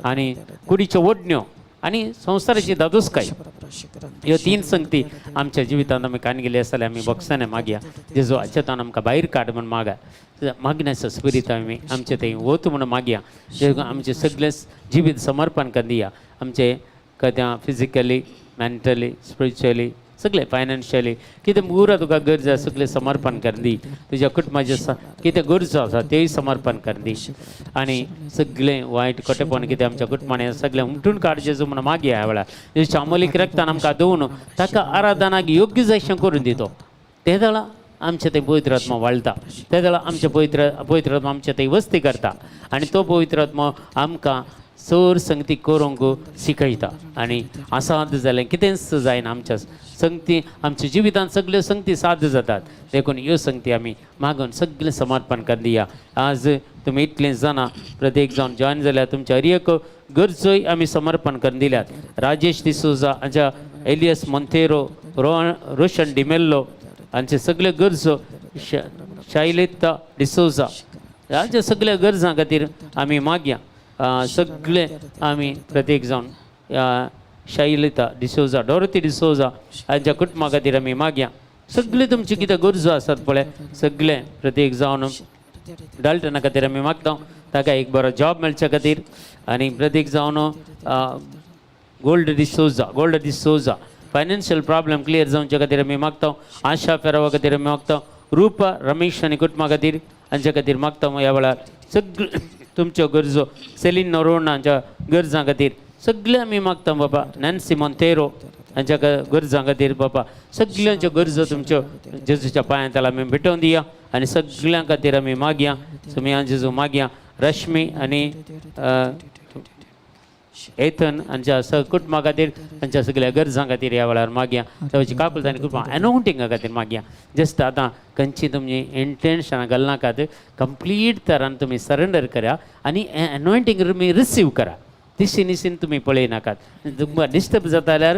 आनी कुडीच्यो ओडण्यो आनी संवसाराची दादोसकाय ह्यो तीन संगती आमच्या जिवितांत आमी कान गेली आसताले. आमी बक्षाने मागया जेजू हाच्या आमकां भायर काड म्हूण मागा. मागण्याचो स्पिरीत आमी आमचे थंय वत म्हणून मागया. जेजू आमचें सगळें जिवीत समर्पण कर दिया, आमचें कद्या फिजिकली, मेंटली, स्पिरिच्युअली, सगळें फायनान्शियली कितें उरा तुका गरज आसा सगळें समर्पण कर दी. तुज्या कुटुंबाचें कितें गरजो आसा तेय समर्पण कर दी. आनी सगळें वायट कोटेपण कितें आमच्या कुटुंबान सगळें उमटून काड जेजू म्हणून मागया. ह्या वेळार जेजूच्या अमोलीक रक्तान आमकां दवरून ताका आराधनाक योग्य जायशें करून दितो. ते वेळा आमचें थंय पवित्र आत्मा वाळटा, ते वेळा आमचें पवित्र आत्मा आमचें थंय वस्ती करता आनी तो पवित्र आत्मा आमकां चड संगती करूंक शिकयता. आनी असाध्य जालें कितेंच जायना आमच्या संगती, आमच्या जिवितांत सगल्यो संगती साध्य जातात. देखून ह्यो संगती आमी मागून सगळें समर्पण कर दिया. आज तुमी इतलीं जाणां प्रत्येक जावन जॉयन जाल्यार तुमच्या हर एक गरजोय आमी समर्पण करून दिल्यात. राजेश डिसोजा हांच्या, एलियस मोंतेरो, रोशन डिमेल्लो हांचे सगळे गरजो, शायलेता डिसोजा हांच्या सगळ्या गरजां खातीर आमी मागया. सगळे आमी प्रत्येक जावन शायलिता डिसोजा, डोरती डिसोजा हांच्या कुटुंबा खातीर आमी मागया. सगळे तुमची कितें गरजो आसात पळय सगळे प्रत्येक जावन डाल्टना खातीर आमी मागता, ताका एक बरो जॉब मेळच्या खातीर. आनी प्रत्येक जावन gold D'Souza, gold D'Souza financial problem clear जावच्या खातीर आमी मागता. आशा फेरावा खातीर आमी मागता. रुपा रमेश आनी कुटुंबा खातीर हांच्या खातीर मागता. ह्या वेळार सगळे तुमच्यो गरजो, सेलीन नरोण हांच्या गरजां खातीर सगळे आमी मागता बाबा. नॅन्सी मोंतेरो हांच्या गरजां खातीर बाबा, सगळ्यांच्यो गरजो तुमच्यो जेजूच्या पांयांत आमी भेटोवन दिया आनी सगळ्यां खातीर आमी मागया. तुमी जेजू मागया. रश्मी आनी एथन हांच्या कुटुंबा खातीर, तांच्या सगळ्या गरजां खातीर ह्या वेळार मागया. देवाची काकुळट आनी कृपा एनोंटिंगा खातीर मागया. जस्ट आतां खंयची तुमची इंटेन्शनां घालनाकात, कंप्लीट तरान तुमी सरेंडर करा आनी एनोयंटींग तुमी रिसीव करा. दिशी निशीन तुमी पळयनाकात, तुमकां डिस्टर्ब जाता जाल्यार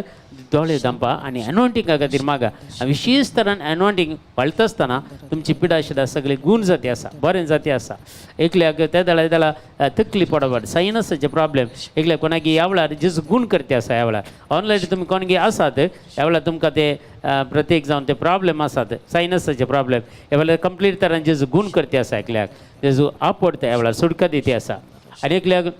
दोळे धांपा आनी एनोंटिंगा खातीर मागा. विशेश तरान एनोंटींग वाळटा आसतना तुमची पिडा शिडा सगळे गूण जाती आसा, बरें जाती आसा. एकल्याक त्या दळा त्याला तकली पडवट, सायनसाचे प्रॉब्लेम एकल्या कोणाकी ह्या वेळार जेजू गूण करते आसा. ह्या वेळार ऑनलायन तुमी कोणगी आसात, ह्या वेळार तुमकां ते प्रत्येक जावन ते प्रॉब्लेम आसात, सायनसाचे प्रॉब्लेम, ह्या वेळार कंप्लीट तरान जेजू गूण करते आसा. एकल्याक जेजू आपडता, ह्या वेळार सुटका दिती आसा. आनी एकल्याक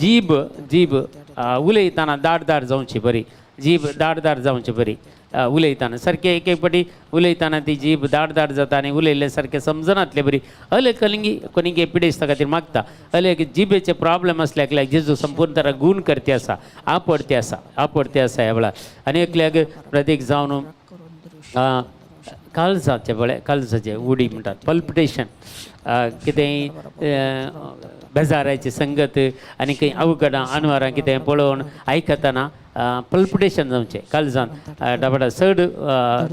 जीब जीब उलयतना दाट दाट जावची बरी, जीब दाट दाट जावची बरी उलयतना सारकें एक एक फावटी उलयतना ती जीब दाट दाट जाता आनी उलयल्लें सारकें समजनातलें बरी. अले कलिंगी कोणीगे पिडेस्ता खातीर मागता. अले जिबेचे प्रॉब्लेम आसले एकल्याक जेजू संपूर्ण तरा गूण करते आसा, आपडते आसा, आपडते आसा ह्या वेळार. आनी एकल्याक प्रत्येक जावन काळजाचे पळय, काळजाचे उडी म्हणटात पल्पिटेशन, कितेंय बेजाराची संगत आनी खंय अवघडां अनवरां कितें पळोवन आयकतना पल्पिटेशन जावचें काळजान, डबाडा चड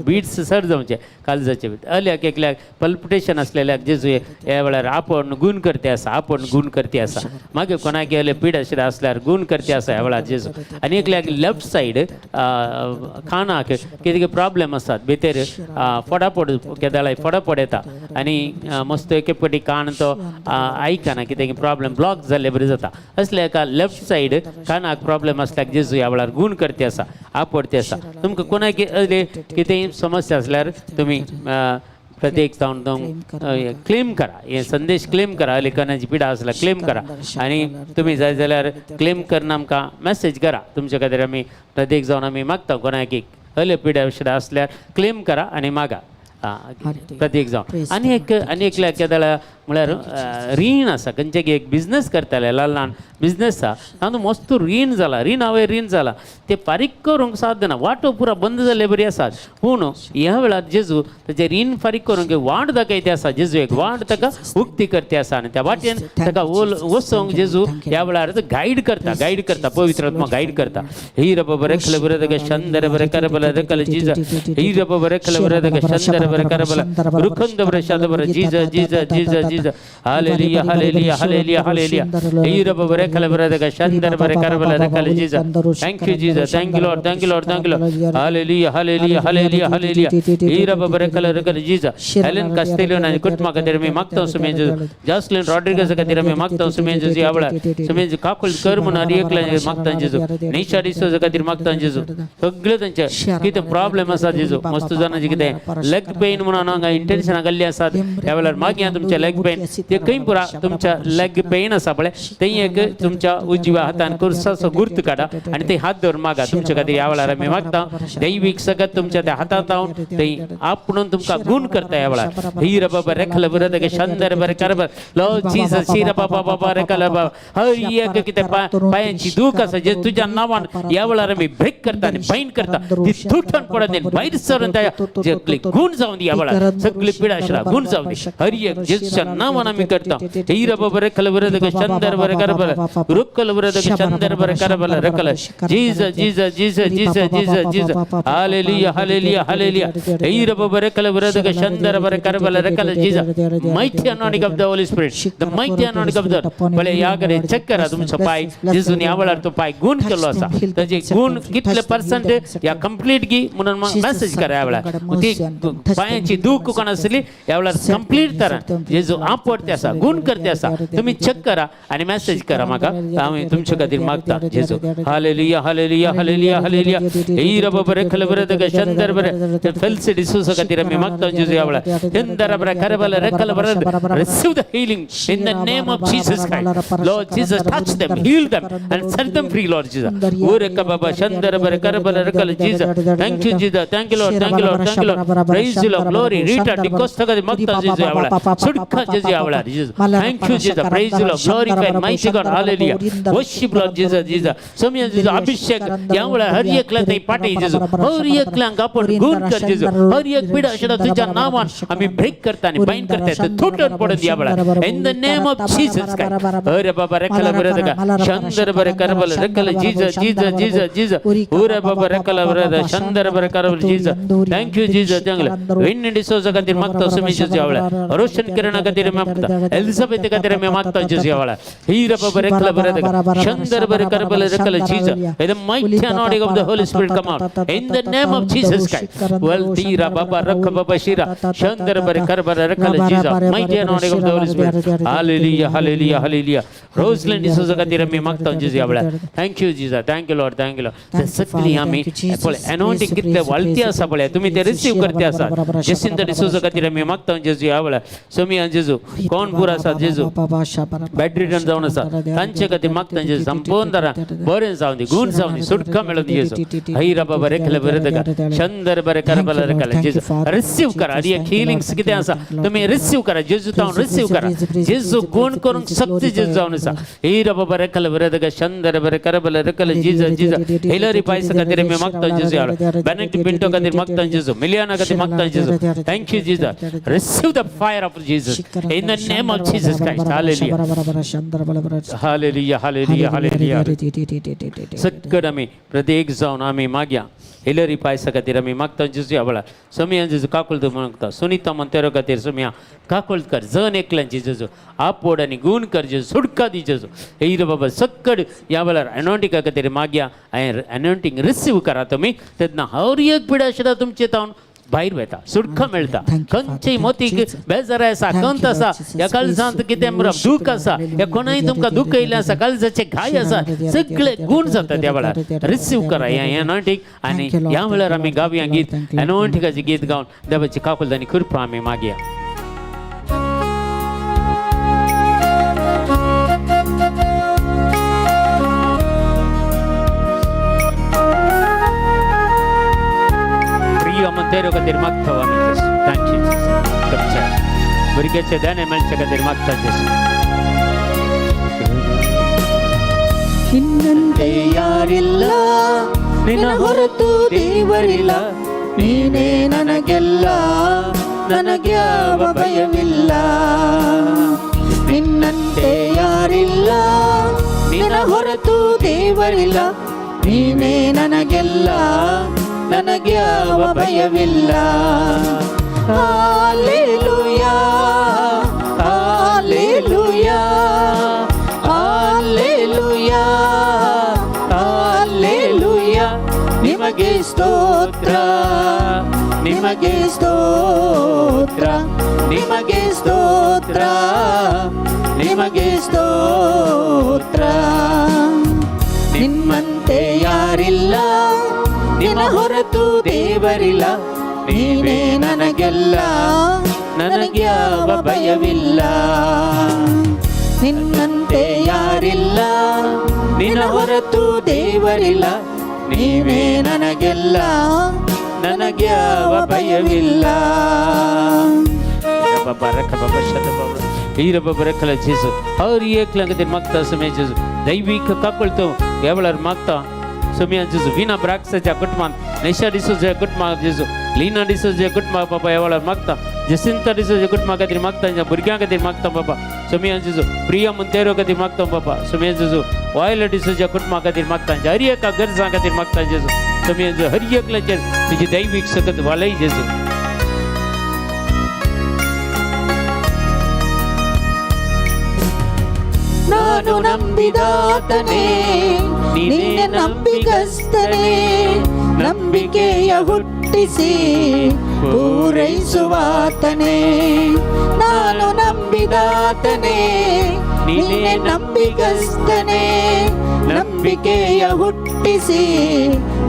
बिट्स चड जावचें काळजाचे. अल्याक एकल्याक पल्पिटेशन आसलेल्याक जेजू ह्या वेळार आपोवन गूण करते आसा, आपोवन गूण करते आसा. मागीर कोणाक गेले पीड आशिल्ले आसल्यार गूण करते आसा ह्या वेळार जेजू. आनी एकल्याक लेफ्ट सायड कानाक कितें प्रॉब्लेम आसात भितर, फोडाफोड केदाळाय फोडाफोड येता आनी मस्त एके फावटी कान तो आयकना, कितें प्रॉब्लेम ब्लॉक जाल्ले बरी जाता. असले एका लेफ्ट सायड कानाक प्रॉब्लेम आसल्यार जेजू ह्या वेळार गूण करते आसा, आपडते आसा. तुमकां कोणाक असले कितेंय समस्या आसल्यार तुमी प्रत्येक जावन क्लेम करा, हे संदेश क्लेम करा. लेखनाची पिडा आसल्यार क्लेम करा आनी तुमी जाय जाल्यार क्लेम करून आमकां मॅसेज करा. तुमच्या खातीर आमी प्रत्येक जावन आमी मागता, कोणाक हले पिडा विशय आसल्यार क्लेम करा आनी मागा प्रत्येक जावन. आनी एक आनी एकल्या केदळा म्हळ्यार रीण आसा, खंयचे एक बिजनस करताले, ल्हान ल्हान बिजनस आसा, तातूंत मस्त रीण जाला, रीण हांवें रीण जाला, ते फारीक करूंक साध्य ना, वाटो पुरा बंद जाल्ले बरी आसात. पूण ह्या वेळार जेजू ताचे रीण फारीक करूंक एक वाट दाखयते आसा. जेजू एक वाट ताका उक्ती करते आसा आनी त्या वाटेन ताका ओल वचोंक जेजू ह्या वेळार गायड करता, गायड करता, पवित्र आत्मा गायड करता. ही रब बरे खले बरे दगे शंदर बरे कर बले रकल जीज, ही रब बरे खले बरे दगे शंदर बरे कर बले रुखंद बरे शद बरे जीज जीज जीज जीज. Hallelujah, hallelujah, hallelujah, hallelujah. ही रब बरे खले बरे दगे शंदर बरे कर बले रकल जीज. Thank you Jesus, thank you Lord, thank you Lord, thank you Lord. Hallelujah, hallelujah, hallelujah, hallelujah. ही रब बरे खले रकल जीज. हेलेन कास्तेलियो आनी कुटुंबा खातीर आमी मागता सुमे जेजू. जास्लिन रॉड्रिगस खातीर आमी मागता सुमे जेजू. ह्या वेळार सुमे काकुळ कर म्हणून आनी एकल्या मागता जेजू. निशा डिसोजा खातीर मागता जेजू. सगळे तांचे कितें प्रॉब्लेम आसा जेजू, मस्त जाणांचे कितें लेग पेन म्हणून हांगा इंटेन्शनां घाल्ली आसात. ह्या वेळार मागया तुमचे लेग पेन ते खंय पुरा तुमच्या लेग पेन आसा पळय, थंय एक तुमच्या उजव्या हातान कुर्साचो गुर्त काडा आनी ते हात धरून मागा. तुमच्या खातीर ह्या वेळार आमी मागता, दैवीक सगळं तुमच्या त्या हातात लावन थंय आपणून तुमकां गुण करता ह्या वेळार. ही बाबा रेखल बरं दगे शंदर बरं कर बरं लॉर्ड जीसस. शिर बाबा बाबा रेखल बाबा. हर एक कितें पायांची दूख आसा जे तुज्या नांवान ह्या वेळार आमी ब्रेक करता आनी बायंड करता, ती तुटून पडत दी, भायर सरून त्या सगळी गुण जावन दी. ह्या वेळार सगळी पिडा आशिल्ला गुण जावन दी. हर एक जेजूच्या नांवान आमी करता. ही बाबा रेखल बरं दगे शंदर बरं कर बरं रुक्कल बरं दगे शंदर बरं कर बरं रेखल Jesus Jesus Jesus Jesus Jesus Jesus. Hallelujah, hallelujah, hallelujah. ही बाबा रेखल बरं दगे शंदर बरं कर बरं रेखल Jesus. Mighty anointing of the Holy Spirit, the mighty anointing of the पळय, ह्या कडेन चेक करा तुमचो पाय. जेजून ह्या वेळार तो पाय गुण केल्लो आसा, ताजे गुण कितले पर्संट या कंप्लीट गी म्हणून मेसेज करा. ह्या वेळार ती पायांची दूख कोण आसली ह्या वेळार कंप्लीट करा. जेजू आपडते आसा, गुण करते आसा. तुम्ही चेक करा आणि मेसेज करा म्हाका. आमी तुमचे खातीर मागता जेजू. Hallelujah, hallelujah, hallelujah, hallelujah. ही रब बरे खले बरे दगे शंदर बरे फेल्सी डिसूसा खातीर आमी मागता जेजू. ह्या वेळार चंदर बरे खरबल रेखल बरे. Receive the healing in the name of Jesus Christ. Lord Jesus, touch them, heal them and set them free, Lord Jesus. Ureka Baba Shandara Bare Karabala Rekala Jesus. Thank you Jesus, thank you Lord, thank you Lord, thank you Lord. Praise you Lord, glory. Rita D'Costa खातीर मागता जेजू. ह्या वेळार सुटका जेजू ह्या वेळार Jesus. Thank you Jesus, praise you Lord, glorify mighty God. Hallelujah, worship Lord Jesus. Jesus Soumya जेजू अभिषेक ह्या वेळार हर एकल्या थंय पाटय जेजू. हर एकल्यांक आपण गुण कर जेजू. हर एक पिडा आशिल्ल्या तुज्या नांवान आमी ब्रेक करता आनी बायंड करता, ते तुटून पडत ह्या वेळार in the name of Jesus Christ. अरे बाबा रेखल बरे दगा शंदर बरे करबल रेखल जीसस जीसस जीसस जीसस. उरे बाबा रेखल बरे शंदर बरे करबल Jesus. Thank you Jesus. चांगलं विन डिसोजा खातीर मागता सुमी जेजू. ह्या वेळार रोशन किरणा खातीर मागता, एलिझाबेथ खातीर आमी मागता जेजू. ह्या वेळार ही बाबा रेखल बरे दगा शंदर बरे करबल रेखल Jesus. The mighty anointing of the Holy Spirit come out in the name of Jesus Christ. Well, tira baba rakha baba shira shandar bare karbara rakhala Jesus. Mighty anointing of the Holy Spirit. Hallelujah, hallelujah, hallelujah. Rosalind D'Souza खातीर आमी मागता जेजू ह्या वेळार. Thank you Jesus, thank you Lord, thank you Lord. ते सगळी आमी पळय अनॉइंटिंग कितले वाळती आसा पळय, तुमी ते रिसीव करते आसा. जेसिंता डिसोजा खातीर आमी मागता जेजू ह्या वेळार. सोमिया जेजू, कोण पूर आसा जेजू, बेड रिडन जावन आसा, तांचे खातीर मागता जेजू. संपूर्ण तरा बरें जावन दी, गुण जावन दी, सुटका मेळून दी जेजू. हय बाबा रेखले बरें दगा शंदर बरें करबल रेखले जेजू. रिसीव करा. आनी एक हिलिंग्स कितें आसा तुमी रिसीव करा, जेजू तावन रिसीव करा. जेजू गुण करूंक शक्ती जेजू जावन आसा. ही बाबा रेखले बरें दगा शंदर बरें करबल रेखले जीजस. जीजस, हिलरी पायस खातीर आमी मागता जेजू. ह्या वेळार बेनेक्ट पिंटो खातीर मागता जेजू. मिलियाना खातीर मागता. Jesu. Thank you Jesus. Receive the fire of Jesus in the name of Jesus Christ. Hallelujah, hallelujah, hallelujah, hallelujah. सकट आमी प्रत्येक जावन आमी मागया. हिलरी पायसा खातीर आमी मागता जेजू ह्या वेळार. सोमया जेजू काकुळत मागता. सुनिता मंतेरो खातीर सोमया काकुळत कर. जण एकल्यांची जेजू आपोड आनी गुण कर जेजू, सुटका दी जेजू. हे रे बाबा, सक्कड ह्या वेळार एनोंटिका खातीर मागया. एनोंटींग रिसीव करा तुमी, तेन्ना हर एक पिडा सुद्दां तुमचे तावन भायर वता, सुटका मेळटा. खंयचेय मोतीक बेजार आसा, खंत आसा, ह्या काळजांत कितें दूख आसा, ह्या कोणाय तुमकां दूख येयलें आसा, काळजाचे घाय आसा, सगळे गुण जाता त्या वेळार. रिसीव करा ह्या एनोंटीक. आनी ह्या वेळार आमी गावया गीत, एनोंटिकाचें गीत गावन देवाची काकुळट आनी कृपा आमी मागया. प्रिय मंतेरो खातीर मागता आमी जेजू. Thank you जेजू. तुमच्या भुरग्याचे दाणे मेळचे खातीर मागता जेजू. ನಿನ್ನಂತೆ ಯಾರಿಲ್ಲ, ನಿನ್ನ ಹೊರತು ದೇವರಿಲ್ಲ, ನೀನೇ ನನಗೆಲ್ಲ, ನನಗ್ಯಾವ ಭಯವಿಲ್ಲ. ನಿನ್ನಂತೆ ಯಾರಿಲ್ಲ, ನಿನ್ನ ಹೊರತು ದೇವರಿಲ್ಲ, ನೀನೇ ನನಗೆಲ್ಲ, ನನಗ್ಯಾವ ಭಯವಿಲ್ಲ. Hallelujah, hallelujah, hallelujah, hallelujah. ನಿಮಗೆ ಸ್ತೋತ್ರ, ನಿಮಗೆ ಸ್ತೋತ್ರ, ನಿಮಗೆ ಸ್ತೋತ್ರ, ನಿಮಗೆ ಸ್ತೋತ್ರ. ನಿಮ್ಮಂತೆ ಯಾರಿಲ್ಲ, ನಿನ್ನ ಹೊರತು ದೇವರಿಲ್ಲ, ನೀನೇ ನನಗೆಲ್ಲ, ನನಗ್ಯಾವ ಭಯವಿಲ್ಲ. ನಿನ್ನಂತೆ ಯಾರಿಲ್ಲ, ನಿನ್ನ ಹೊರತು ದೇವರಿಲ್ಲ, ನೀನೇ ನನಗೆಲ್ಲ, ನನಗ್ಯಾವ ಭಯವಿಲ್ಲ. बाबा रख बाबा शत बाबा हीर बाबा रखला जेजू. हर एकल्या खातीर मागता समेय जेजू. दैवीक काकळतो ह्या वेळार मागता समेय जेजू. विना ब्राक्साच्या कुटुंबात, निशा डिसोजा कुटुंबाक जेजू, लीना डिसोजा कुटुंबाक बाबा ह्या वेळार मागता. जसिंता डिसोजा कुटुंबा खातीर मागता, भुरग्यां खातीर मागता बाबा समेय जेजू. प्रिया मंतेरो खातीर मागता बाबा समेय जेजू. वायला डिसोजा कुटुंबा खातीर मागता. हर एका गरजां खातीर मागता जेजू समेय जेजू. हर एकल्याचेर तुजी दैवीक सकत वालय जेजू. ನಾನು ನಂಬಿದಾತನೇ, ನೀನೆ ನಂಬಿಗಸ್ತನೇ, ನಂಬಿಕೆಯ ಹುಟ್ಟಿಸಿ ಪೂರೈಸುವಾತನೇ. ನಾನು ನಂಬಿದಾತನೇ, ನೀನೆ ನಂಬಿಗಸ್ತನೇ, ನಂಬಿಕೆಯ ಹುಟ್ಟಿಸಿ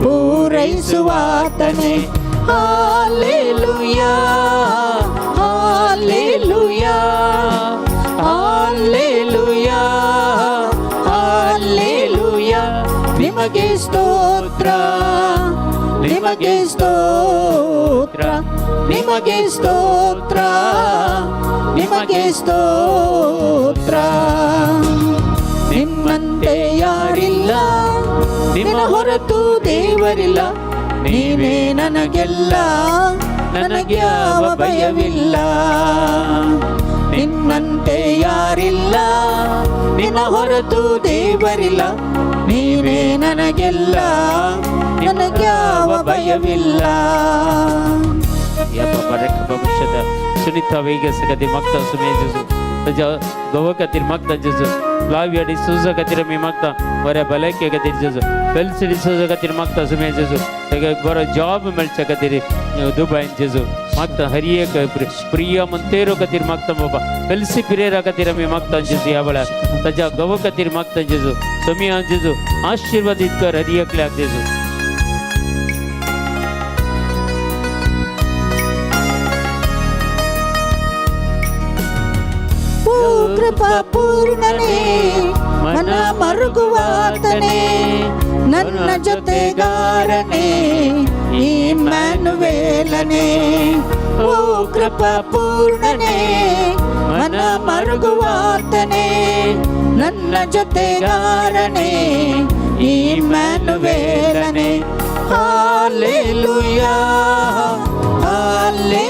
ಪೂರೈಸುವಾತನೇ. Hallelujah, hallelujah, hallelujah, hallelujah. ನಿಮಗೆ ಸ್ತೋತ್ರ, ನಿಮಗೆ ಸ್ತೋತ್ರ, ನಿಮಗೆ ಸ್ತೋತ್ರ, ನಿಮಗೆ ಸ್ತೋತ್ರ. ನಿಮ್ಮಂತೆ ಯಾರಿಲ್ಲ, ನಿನ್ನ ಹೊರತು ದೇವರಿಲ್ಲ, ನೀನೇ ನನಗೆಲ್ಲ, ನನಗ್ಯಾವ ಭಯವಿಲ್ಲ. ನಿನ್ನಂತೆ ಯಾರಿಲ್ಲ, ನಿನ್ನ ಹೊರತು ದೇವರಿಲ್ಲ, ನೀನೇ ನನಗೆಲ್ಲ, ನನಗ್ಯಾವ ಭಯವಿಲ್ಲ. या बाबा रख भविष्यात सुनीता वेगस खातीर मागता सुमे जेजू. ताच्या घोवा खातीर मागता जेजू. फ्लाविया डिसोजा खातीर आमी मागता बऱ्या भलायके खातीर जेजू. फेल्सी डिसोजा खातीर मागता सुमे जेजू. ताका एक बरो जॉब मेळच्या खातीर दुबायन जेजू मागता. हर एक प्रिया मंतेरो खातीर मागता बाबा. फेल्सी पिरेरा खातीर आमी मागता जेजू. ह्या वेळार ताच्या घोवा खातीर मागता जेजू. सोमिया जेजू आशिर्वादीत कर हर एकल्याक जेजू. ಓ ಕೃಪಾ ಪೂರ್ಣನೇ, ಮನ ಮರುಗುವಾತನೇ, ನನ್ನ ಜೊತೆಗಾರನೇ, ಇಮ್ಮಾನುವೇಲನೇ. ಓ ಕೃಪಾ ಪೂರ್ಣನೇ, ಮನ ಮರುಗುವಾತನೇ, ನನ್ನ ಜೊತೆಗಾರನೇ, ಇಮ್ಮಾನುವೇಲನೇ. Hallelujah, hallelujah.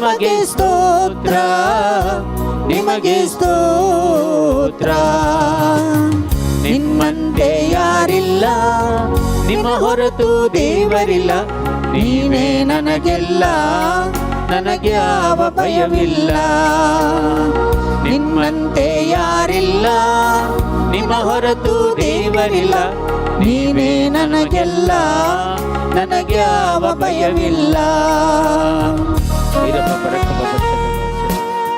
ನಿಮಗೆ ಸ್ತೋತ್ರ, ನಿಮಗೆ ಸ್ತೋತ್ರ. ನಿಮ್ಮಂತೆ ಯಾರಿಲ್ಲ, ನಿಮ್ಮ ಹೊರತು ದೇವರಿಲ್ಲ, ನೀನೇ ನನಗೆಲ್ಲ, ನನಗೆ ಯಾವ ಭಯವಿಲ್ಲ. ನಿಮ್ಮಂತೆ ಯಾರಿಲ್ಲ, ನಿಮ್ಮ ಹೊರತು ದೇವರಿಲ್ಲ, ನೀನೇ ನನಗೆಲ್ಲ, ನನಗೆ ಯಾವ ಭಯವಿಲ್ಲ.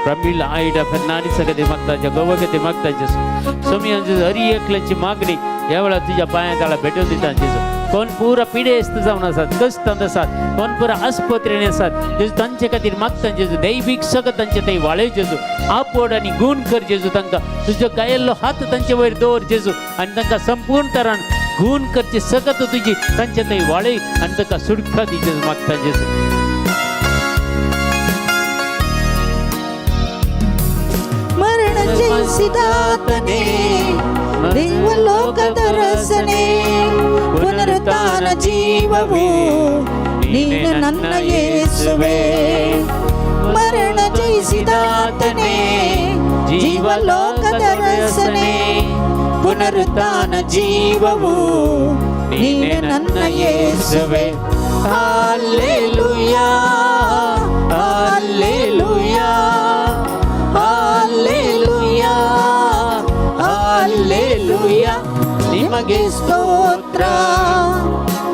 ಪ್ರಮೀಳ್ ಆಯ್ಡ ಫೆರ್ನಾಂಡಿಸ್ मागता, गोवगती मागता जेजू. स्वामी जेजू, हरी एकल्याची मागणी ह्या वेळार तुज्या पांया तळा भेटून दिता जेजू. कोण पुरा पिडेस्त जावन आसात, कश्टांत आसात, कोण पुरा आस्पत्रेन आसात जेजू, तांचे खातीर मागता जेजू. दैवीक सगळं तांचे थंय वाळय जेजू, आपोड आनी गूण कर जेजू. तांकां तुजो गायल्लो हात तांचे वयर दवर जेजू आनी तांकां संपूर्ण तरान गूण करची सकत तुजी तांचे थंय वाळय आनी तांकां सुटका दी जेजू, मागता जेजू. ಮರಣ ಜಯಿಸಿದಾತನೇ, ದೇವಲೋಕದ ರಸನೇ, ಪುನರುತ್ಥಾನ ಜೀವವು ನೀನು ನನ್ನ ಯೇಸುವೆ. ಮರಣ ಜಯಿಸಿದಾತನೇ, ಜೀವಲೋಕದ ರಸನೇ, ಪುನರುತ್ಥಾನ ಜೀವವು ನೀನು ನನ್ನ ಯೇಸುವೆ. Hallelujah, hallelujah, hallelujah, hallelujah. ನಿಮಗೆ ಸ್ತೋತ್ರ,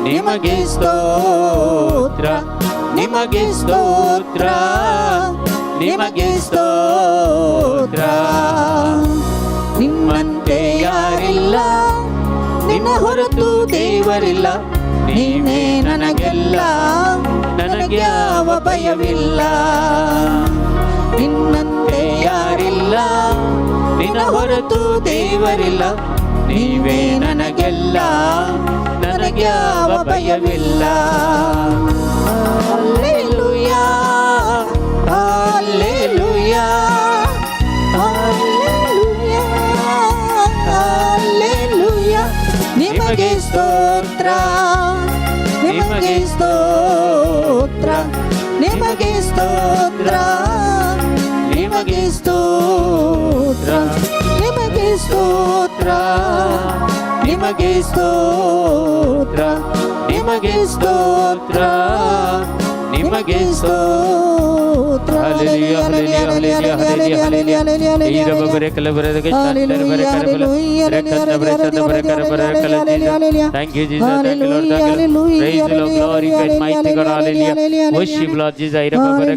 ನಿಮಗೆ ಸ್ತೋತ್ರ, ನಿಮಗೆ ಸ್ತೋತ್ರ, ನಿಮಗೆ ಸ್ತೋತ್ರ. ನಿಮ್ಮಂತೆ ಯಾರಿಲ್ಲ, ನಿನ್ನ ಹೊರತು ದೇವರಿಲ್ಲ, ನೀನೇ ನನಗೆಲ್ಲ, ನನಗೆ ಯಾವ ಭಯವಿಲ್ಲ. ನಿನ್ನಂತೆ ಯಾರಿಲ್ಲ, ನಿನ್ನ ಹೊರತು ದೇವರಿಲ್ಲ, ನೀವೇ ನನಗೆಲ್ಲ, ನನಗೆ ಯಾವ ಭಯವಿಲ್ಲ. Hallelujah, hallelujah, hallelujah, hallelujah. ನಿಮಗೆ ಸ್ತೋತ್ರ, ನಿಮಗೆ ಸ್ತೋತ್ರ, ನಿಮಗೆ ಸ್ತೋತ್ರ, ನಿಮಗೆ ಸ್ತೋತ್ರ, ನಿಮಗೆ ಸ್ತೋತ್ರ, ನಿಮಗೆ ಸ್ತೋತ್ರ, ನಿಮಗೆ ಸ್ತೋತ್ರ, ನಿಮಗೆ ಸ್ತೋತ್ರ. Hallelujah, hallelujah, hallelujah, hallelujah, hallelujah. Thank you, Jesus. Thank you, Lord. Thank you, Lord. Praise the Lord. Glorify mighty God. Hallelujah. Worship Lord Jesus. Jesus, Jesus,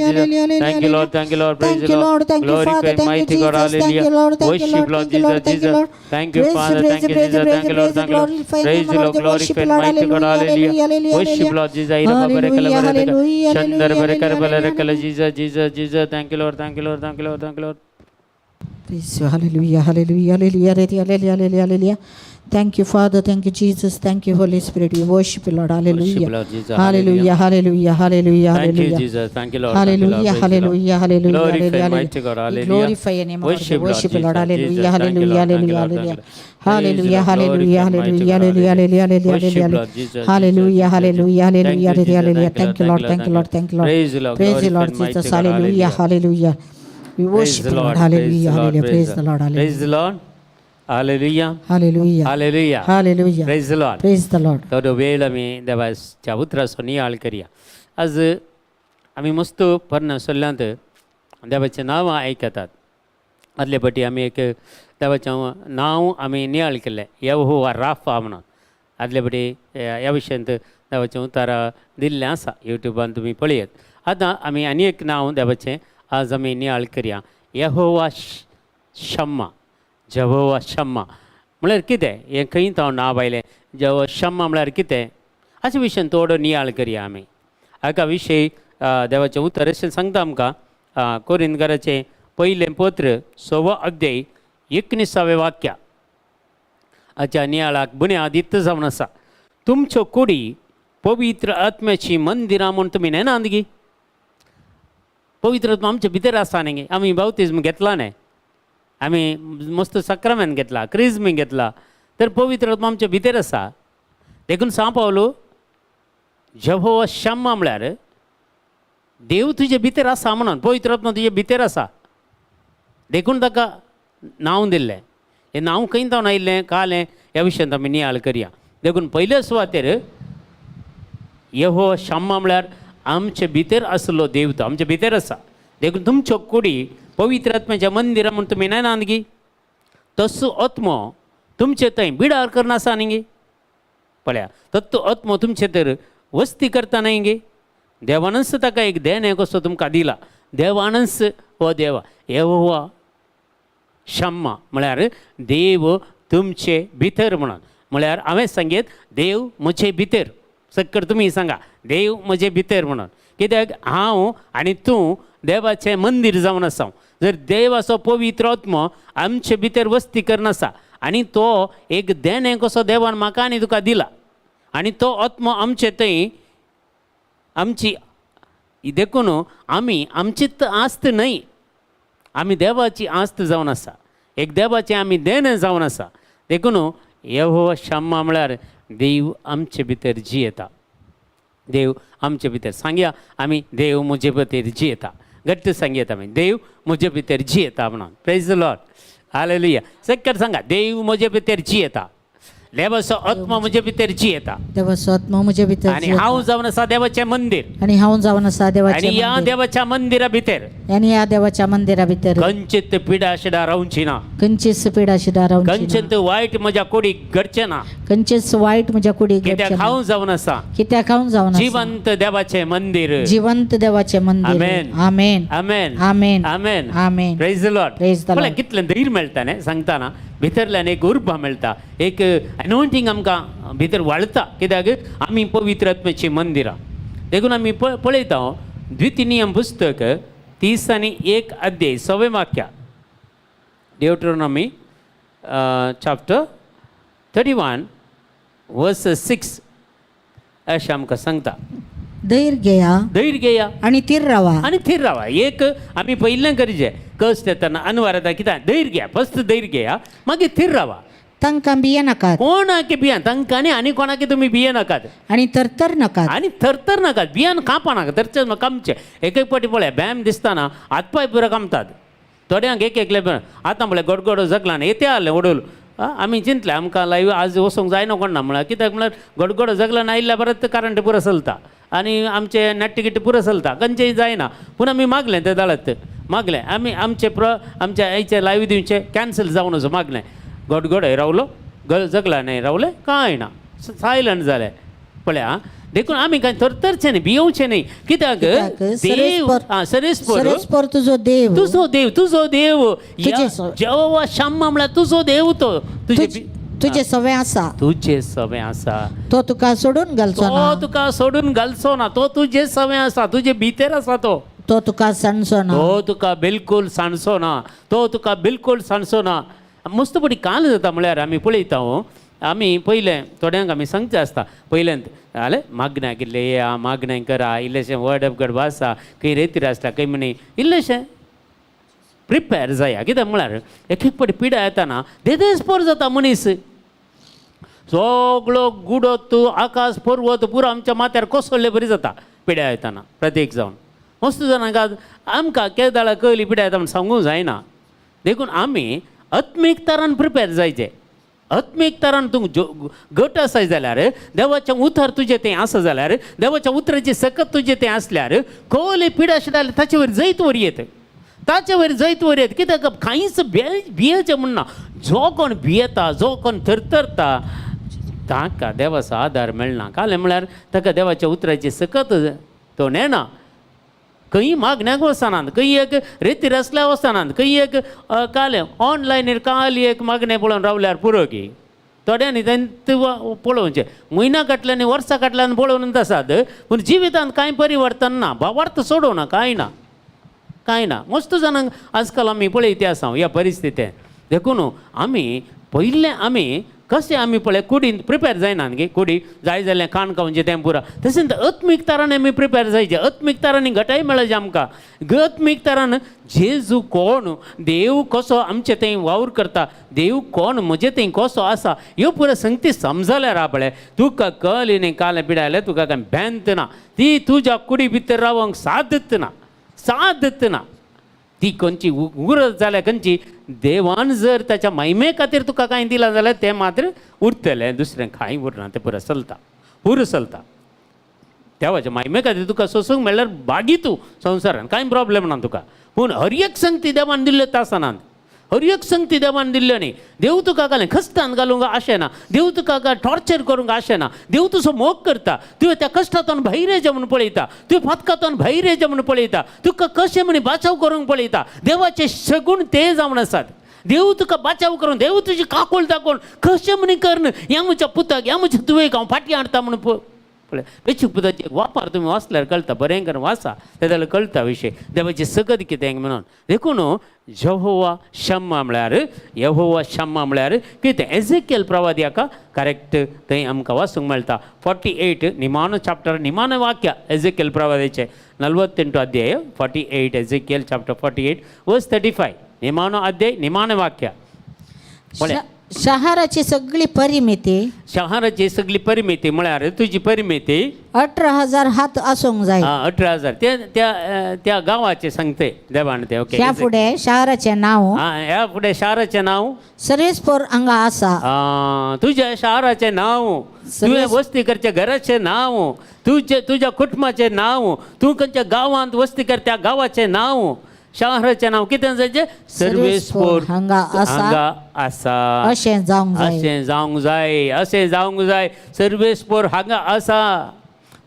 Jesus. Thank you, Lord. Thank you, Lord. Praise Thank the you, Lord. Lord. Thank you, Glorify Father. Thank you, mighty God. Jesus. Thank Hallelujah. you, Lord. Thank you, Worship Lord. Lord Thank you, Jesus. Lord. Thank you, Jesus. Lord. Thank you, Praise, Father. praise, Thank you, praise, Jesus. praise, Thank you, Lord. praise, Thank you, Lord. glorify Praise name, the Lord. Lord. Worship, Glorify Lord. mighty God. Hallelujah, Hallelujah. hallelujah, Worship hallelujah. Lord Jesus. Hallelujah, hallelujah, Chandar hallelujah, Jesus, Jesus, Jesus. Thank you, Lord. Thank you, Lord. Thank you, Lord. Thank you, Lord. Praise you. Hallelujah, hallelujah, hallelujah, hallelujah, hallelujah, hallelujah. Thank you, Father. Thank you, Jesus. Thank you, Holy Spirit. We worship you, Lord. Hallelujah. Worship Lord Jesus. Hallelujah, hallelujah, hallelujah, Thank you, hallelujah. Jesus. Thank you, Lord. Thank you, Lord. Hallelujah, Praise the Lord. hallelujah, hallelujah, Glorify hallelujah. mighty God. We Hallelujah. glorify your name, Lord. Worship Lord Worship you, Lord. Jesus. Hallelujah, Jesus. Thank you, hallelujah, Lord. Thank you, hallelujah, Lord. Thank hallelujah. you, Lord. Praise the Hallelujah, Lord. hallelujah, Glorify mighty hallelujah, God. hallelujah, Hallelujah. hallelujah, Worship hallelujah. Lord Jesus. Hallelujah, Jesus. hallelujah, Thank hallelujah, you, Jesus. hallelujah. Thank you, Thank you, Lord. Lord. Thank you, Lord. Thank you, Lord. Praise the Lord. Praise the Lord Glorify mighty Jesus. God. Hallelujah, Hallelujah. hallelujah. We Praise worship the you, Lord. Lord. Praise Hallelujah, the Lord. hallelujah. Praise the Lord. Praise Hallelujah. the Lord. Hallelujah. Hallelujah. Hallelujah. Hallelujah. Praise the Lord. Praise the Lord. थोडो वेळ आमी देवाच्या उतराचो नियाळ करया. आज आमी मस्त पर्ण सोल्ल्यांत देवाचें नांव आयकतात. आदले फावटी आमी एक देवाचें नांव आमी नियाळ केल्लें, यहोवा राफा म्हणून. आदले फावटी ह्या विशयांत देवाचें उतार दिल्लें आसा, युट्यूबान तुमी पळयात. आतां आमी आनी एक नांव देवाचें आज आमी नियाळ करया, यहोवा शम्मा. जहोवा शम्मा म्हळ्यार कितें, हें खंय हांव नांव आयलें जहोवा शम्मा म्हळ्यार कितें, हाचे विशयान थोडो नियाळ करया आमी. हाका विशय देवाचें उतर अशें सांगता आमकां, कोरिंदकाराचें पयलें पत्र 6वो अध्याय 19वें वाक्य हाच्या नियाळाक बुन्याद इत्त जावन आसा. तुमच्यो कुडी पवित्र आत्म्याची मंदिरां म्हूण तुमी नेनात गी? पवित्र आत्मा आमचे भितर आसा न्ही, आमी बावतिज्म घेतला न्ही, आमी मस्त साक्रामेंत घेतला, क्रिज्म घेतला, तर पवित्र आत्मा आमचे भितर आसा. देखून सांव पावलो जेहोवा शम्मा म्हळ्यार देव तुजे भितर आसा म्हणून, पवित्र आत्मा तुजे भितर आसा देखून ताका नांव दिल्लें. हें नांव खंय जावन आयिल्लें कालें ह्या विशयांत आमी नियाळ करया. देखून पयले सुवातेर यहोवा शम्मा म्हळ्यार आमचे भितर आसलो देव, तो आमचे भितर आसा. देखून तुमच्यो कुडी पवित्र आत्म्याच्या मंदिरां म्हूण तुमी नेनात गी, तसो आत्मो तुमचे थंय बिडार करून आसा न्ही गी. पळया, तत्व आत्मो तुमचे तर वस्ती करता न्हय गी. देवानच ताका एक देणें कसो तुमकां दिला. देवानच हो देवा यहोवा शम्मा म्हळ्यार देव तुमचे भितर म्हणून. म्हळ्यार हांवें सांगीत देव म्हजे भितर, सक्कर तुमी सांगा देव म्हजे भितर म्हणून. कित्याक हांव आनी तूं देवाचें मंदीर जावन आसा. जर देवाचो पवित्र आत्मो आमचे भितर वस्ती करून आसा आनी तो एक देणें कसो देवान म्हाका आनी तुका दिला आनी तो आत्मो आमचे थंय आमची, देखून आमी आमचीच आस्त न्हय, आमी देवाची आस्त जावन आसा, एक देवाचें आमी देणें जावन आसा. देखून यहोवा शम्मा म्हळ्यार देव आमचे भितर जियेता. देव आमचे भितर सांगया आमी, देव म्हजे भितर जियेता. घट्ट सांगयता आमी, देव म्हजे भितर जियेता म्हणून. प्रेज the Lord, hallelujah. सक्कर सांगा, देव म्हजे भितर जियेता, देवाचो आत्मा म्हजे भितर जियेता देवाचो आत्मा म्हजे भितर आनी जियेता. हांव जावन आसा देवाचें मंदीर आनी हांव जावन आसा देवाचें आनी ह्या मंदीर. देवाच्या मंदिरा भितर आनी ह्या देवाच्या मंदिरा भितर खंयचीच पिडा शिडा रावची ना, खंयचीच पिडा शिडा रावची ना, खंयचीच वायट म्हज्या कुडीक घडचें ना. खंयचीच वायट म्हज्या कुडीक कित्याक घडचें ना. हांव जावन आसा कित्याक हांव जावन आसा जिवंत देवाचें मंदीर. जिवंत देवाचें मंदीर. आमेन. आमेन. आमेन. आमेन. आमेन. आमेन. Praise the Lord. Praise the Lord. पळय कितलें धैर्य मेळटा न्ही सांगतना, भितरल्यान एक उर्बा मेळटा, एक अनोइंटींग आमकां भितर वाळता. कित्याक आमी पवित्र आत्म्याचीं मंदिरां. देखून आमी पळयता द्वितीय नियम पुस्तक 31 अध्याय 6 वाक्या, ड्युटरोनॉमी चॅप्टर 31 वर्स 6 अशें आमकां सांगता. धैर्य घेया धैर्य घेया आनी थीर रावा. आनी थीर रावा. एक आमी पयलें करचें कश्ट येतना अनवार येता कित्याक धैर्य घेया, फस्ट धैर्य घेया, मागीर थीर रावा. तांकां भिये नाकात. कोणाक भियान तांकां न्ही आनी कोणाक तुमी भिये नाकात आनी थरथर नाकात. आनी थरथर नाकात, भियान कांपा नाका, थरथर कामचें. एक एक फावटी पळय बॅम दिसतना हातपांय पुरो कामतात थोड्यांक, एक एकले आतां पळय गडगडो जगला न्ही येते आहलें वडूल. आमी चिंतलें आमकां लायव आज वचूंक जायना कोण ना म्हळ्यार, कित्याक म्हळ्यार गडगडो जगला आयिल्ल्या परत करंट पुरो चलता आनी आमचें नेट गिट पुरो चलता, खंयचेंय जायना. पूण आमी मागलें ते दाळत मागलें आमी आमचे आमच्या आयचे लायव दिवचें कॅन्सल जावन वचूं मागलें. गडगडो रावलो, जगला न्हय रावलें कांय ना, सायलंट जालें. पळय आं, देखून आमी कांय थरथरचें न्ही, भियोवचें न्ही. कित्याक देव सरेस्पर सरेस्पर तुजो देव, तुजो देव, तुजो देव जेवा शम्मा म्हळ्यार तुजो देव तो तुजे सवे आसा, तुजे सवे आसा, तो तुका सोडून घालचो ना, तो तुका सोडून घालचो ना, तो तुजे सवे आसा, तुजे भितर आसा तो, तो तुका सांडचो ना, तो तुका बिलकुल सांडचो ना, तो तुका बिलकुल सांडचो ना. मस्त पटी काल जाता म्हळ्यार आमी पळयता, आमी पयलें थोड्यांक आमी सांगचें आसता पयल्यांत जालें मागण्या कितलें येया मागणें करा, इल्लेशें वर्ड ऑफ गॉड वाचा, खंय रेतीर आसता खंय म्हणी इल्लेशें प्रिपेर जाया. कित्याक म्हळ्यार एक एक फावटी पिडा येताना देदेस्पोर जाता मनीस, सगळो गुडो आकाश पर्वत पुरो आमच्या माथ्यार कोसळ्ळे बरी जाता पिड्या येताना. प्रत्येक जावन मस्त जाणांक आमकां केदाळा कयली पिड्या येता म्हण सांगूंक जायना. देखून आमी आत्मीक तरान प्रिपेर जायचे. आत्मीक तरान तूं घट आसाय जाल्यार, देवाचें उतर तुजें तें आसा जाल्यार, देवाच्या उतराची सकत तुजें तें आसल्यार कोले पिडा शिडाले ताचे वयर जैत वर येत, ताचे वयर जैत वर येत. कित्याक कांयच भियेचें म्हण ना. जो कोण भियेता, जो कोण थरथरता ताका देवाचो आदार मेळना. कालें म्हळ्यार ताका देवाच्या उतराची सकत तो नेना. खंय मागण्याक वचनात, खंय एक रेतीर आसल्यार वचनात, खंय एक कालें ऑनलायनीर काल एक मागणें पळोवन रावल्यार पुरो की थोड्यांनी तें पळोवचें म्हयन्या काटल्यान वर्सां काटल्यान पळोवन आसात, पूण जिवितांत कांय परिवर्तन ना, भावार्थ सोडोवना, कांय ना, कांय ना. मस्त जाणांक आजकाल आमी पळयते आसा ह्या परिस्थितींत. देखून आमी पयलें आमी कशें आमी पळय कुडीन प्रिपेर जायना गे, कुडी जाय जाल्यार कान खावचें तें पुरा. तशेंच आत्मीक तरान आमी प्रिपेर जायचें. आत्मीक तरांनी घटाय मेळचे आमकां. आत्मीक तरान जेजू कोण, देव कसो आमचे थंय वावर करता, देव कोण म्हजे थंय कसो आसा, ह्यो पुरो संगती समजल्यार हा पळय तुका कळ्ळी न्ही कालें पिडायलें तुका कांय बेंत ना, ती तुज्या कुडी भितर रावंक सादत ना, सादत ना. ती खंयची उरत जाल्यार खंयची देवान जर ताच्या महिमे खातीर तुका कांय दिलां जाल्यार तें मात्र उरतलें, दुसरें कांय उरना, तें पुरो चलता, पुरो चलता. देवाच्या महिमे खातीर तुका सोसूंक मेळ्ळ्यार बागी तूं संवसारान, कांय प्रॉब्लेम ना तुका. पूण हर एक संगती देवान दिल्ल्यो आसनात, हर एक संगती देवान दिल्ल्यो न्ही. देव तुका घालें खस्तान घालूंक आशेना, देव तुका टॉर्चर करूंक आशेना, देव तुजो मोग करता. तुवें त्या कश्टांतून भायर येचें म्हूण पळयता, तुवें फातकांतून भायर येचें म्हूण पळयता, तुका कशें म्हूण बाचाव करूंक पळयता. देवाचे सगूण ते जावन आसात. देव तुका बाचाव करून, देव तुजी काकूळ दाखोवन कशें म्हूण करन ह्या म्हज्या पुताक, ह्या म्हज्या तुवेक हांव फाटीं हाडटा म्हूण पळय. बेचूक पुताचे वापर तुमी वाचल्यार कळटा, बरें करून वाचा ते जाल्यार कळटा विशय देवाचें सगत कितें म्हणून. देखून यहोवा शम्मा म्हळ्यार, यहोवा शम्मा म्हळ्यार कितें, एझेकियल प्रवादी हाका करेक्ट थंय आमकां वाचूंक मेळटा. 48 निमाणो चॅप्टर, निमाणो वाक्य एझेकियल प्रवादाचें, 48 अध्याय, 48 एझेकियल चॅप्टर 48 वर्स 35, निमाणो अध्याय, निमाणो वाक्य. पळय. शहराची सगळी परिमिती, शहराची सगळी परिमिती म्हळ्यार तुजी परिमिती 18,000 हात आसूंक जाय. 18,000 ते त्या त्या गांवाचे सांगते देवान ते. ओके. ह्या फुडें शहराचें नांव, ह्या फुडें शाराचें नांव सर्वेस्पोर हांगा आसा. तुज्या शाराचें नांव, तुवें वस्ती करच्या घराचें नांव, तुजे तुज्या कुटुंबाचें नांव, तूं खंयच्या गांवांत वस्ती कर त्या गांवाचें नांव, शाराचें नांव कितें जायचें, सर्वेस्पोर हांगा आसा हांगा आसा अशें जावंक जाय. अशें जावंक जाय, अशें जावंक जाय. सर्वेस्पोर हांगा आसा.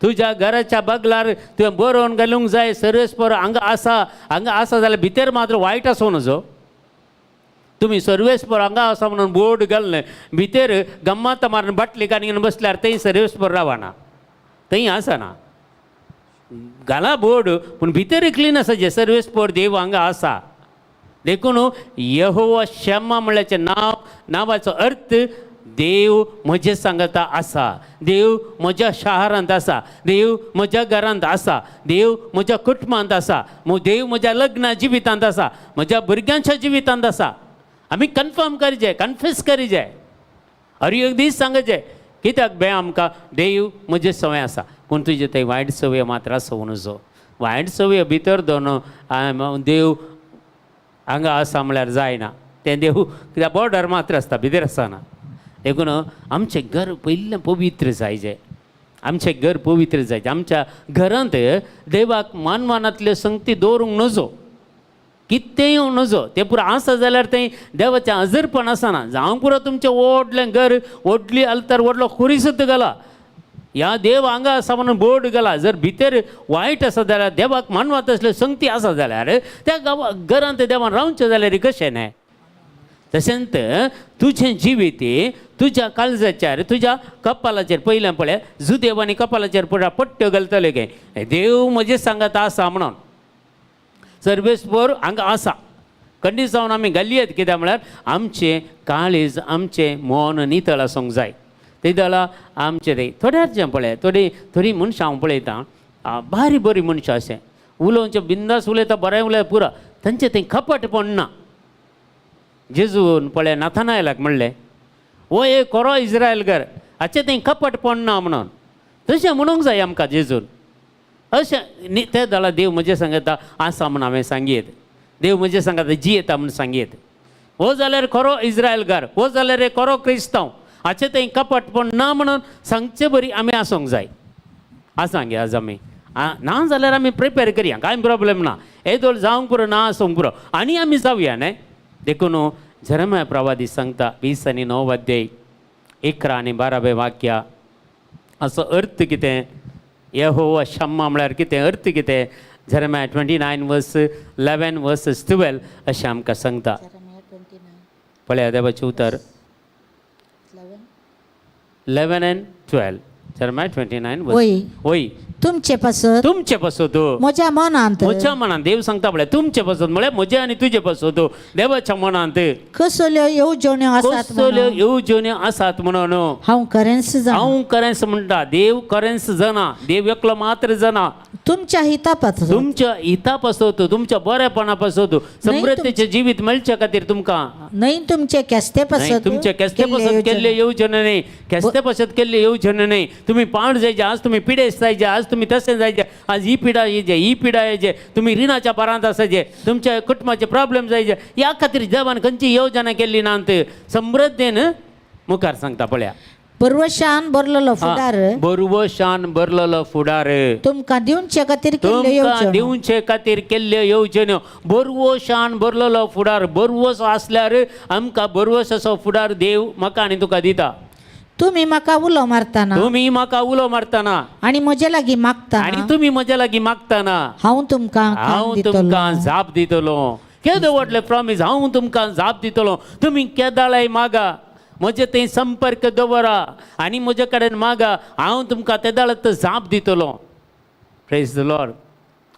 तुज्या घराच्या बगलार तुवें बरोवन घालूंक जाय सर्वेस्पोर हांगा आसा. हांगा आसा जाल्यार भितर मात्र वायट आसूं नजो. तुमी सर्वेस्पोर हांगा आसा म्हणून बोर्ड घाललें, भितर गम्मात मारून बाटली काडून बसल्यार थंय सर्वेस्पोर रावना, थंय आसना. घाला बोर्ड पूण भितर क्लीन आसा जे सर्वेस्पोर देव हांगा आसा. देखून यहोवा शम्मा म्हणल्याचें नांव, नांवाचो अर्थ देव म्हजे सांगता आसा, देव म्हज्या शहरांत आसा, देव म्हज्या घरांत आसा, देव म्हज्या कुटुंबांत आसा, देव म्हज्या लग्न जिवितांत आसा, म्हज्या भुरग्यांच्या जिवितांत आसा. आमी कन्फर्म करीजे, कन्फेस करीजे, हर एक दीस सांगचे कित्याक बे आमकां देव म्हजे संवय आसा. पूण तुजे थंय वायट संवय मात्र आसूं नजो. वायट संवय भितर दवरून देव हांगा आसा म्हळ्यार जायना. तें देव कित्याक बॉर्डर मात्र आसता, भितर आसना. देखून आमचें घर पयलें पवित्र जायजें, आमचें घर पवित्र जायजें. आमच्या घरांत देवाक मानवानांतल्यो संगती दवरूंक नजो, कितेंय नजो. तें पुरो आसा जाल्यार थंय देवाचें हजरपण आसना. जावं पुरो तुमचें व्हडलें घर, व्हडली आल्तार, व्हडलो खुरी सुद्दां घाला, ह्या देव हांगा आसा म्हणून बोर्ड घाला, जर भितर वायट आसा जाल्यार, देवाक मानवत आसल्यो संगती आसा जाल्यार त्या गांवा घरांत देवान रावचें जाल्यार कशें न्हय. तशेंच तुजें जिवीत तुज्या काळजाचेर, तुज्या कपालाचेर पयलें पळय जुदेवानी कपालाचेर पुरा पट्ट्यो घालतले गे, देव म्हजें सांगत आसा म्हणून सर्वेस्पोर हांगा आसा. खंडीत जावन आमी घालयेत. कित्याक म्हळ्यार आमचें काळीज, आमचें मन नितळ आसूंक जाय. ते दळा आमचें ते थोड्याचें पळय, थोडी थोडीं मनशां हांव पळयतां, बारी बरीं मनशां अशें उलोवचें बिंदास उलयता, बरें उलयता पुरो, तांचें थंय कपटपण ना. जेजून पळय नाथानायलाक म्हणलें, हो एक खरो इस्रायलकर, हाचें थंय कपटपण ना म्हणून. तशें म्हणूंक जाय आमकां जेजून. अशें न्ही ते दळा देव म्हजें सांगता आसा म्हूण हांवें सांगयेत, देव म्हजें सांगता जियेता म्हूण सांगयेत. हो जाल्यार खरो इस्रायलकार, हो जाल्यार एक खरो क्रिस्तांव, हाचें थंय कपटपण ना म्हणून सांगचे बरी आमी आसूंक जाय. आसा गे आज आमी ना जाल्यार आमी प्रिपेर करया, कांय प्रॉब्लेम ना. येदोळ जावंक पुरो, ना आसूंक पुरो, आनी आमी जावया न्हय. देखून जेरेमाया प्रवादी सांगता 29 अध्याय 11 आनी 12 वाक्या, असो अर्थ कितें, यहोवा शम्मा म्हळ्यार कितें, अर्थ कितें, जेरेमाया 29 वर्स 11 वर्स 12 अशें आमकां सांगता. पळया देवाचें उतर 11 and 12. Jeremiah 29. वय. वय. तुमचे पासत तुमचे पासत म्हज्या मनांत म्हज्या मनांत. देव सांगता पळय, तुमचे पासत म्हळ्यार म्हज्या आनी तुजे पासत देवाच्या मनांत कसल्यो येवजण्यो आसात कसल्यो म्हणून येवजण्यो आसात म्हणून हांव खरेंच जाणा. हांव खरेंच म्हणटा, देव खरेंच जाणा, देव एकलो मात्र जाणा. तुमच्या हिता पासत तुमच्या हिता पासत, तुमच्या बरेपणा पासत, समृद्धीचें जिवीत मेळचे खातीर तुमकां. न्हय तुमचे केस्ते नाही, पासत तुमच्या केस्ते केल्ले पासत येवजण्यो. केल्ले येवजण नाही, केस्ते पासत केल्ले येवजण नाही. तुम्ही पाण जायचे, आज तुम्ही पिडेस जायचे, आज तुम्ही तशें जायचे, आज ही पिडा येयचे, ही पिडा येयचे, तुम्ही रिणाच्या भारांत आसायचे, तुमच्या कुटुंबाचे प्रॉब्लेम जायचे. ह्या खातीर देवान खंयची योजना केल्ली ना समृद्धीन मुखार सांगता पळया. बरवशान भरलेलो फुडार बरवशान भरलेलो फुडार तुमकां दिवचे खातीर केल्ल्यो तुमकां येवजण्यो. दिवचे खातीर केल्ल्यो येवजण्यो. बरवशान भरलेलो फुडार, बरवस आसल्यार आमकां बरवस असो फुडार देव म्हाका आनी तुका दिता. तुमी म्हाका उलो मारतना तुमी म्हाका उलो मारतना आनी म्हजे लागीं आनी मागतना तुमी म्हज्या लागीं मागतना हांव तुमकां कान हांव दितलो. तुमकां जाप दितलो. केदो व्हडलें प्रॉमीस, हांव तुमकां जाप दितलो. तुमी केदाळाय मागा, म्हजे थंय संपर्क दवरा आनी म्हजे कडेन मागा, हांव तुमकां तेदाळात जाप दितलो. Praise the Lord,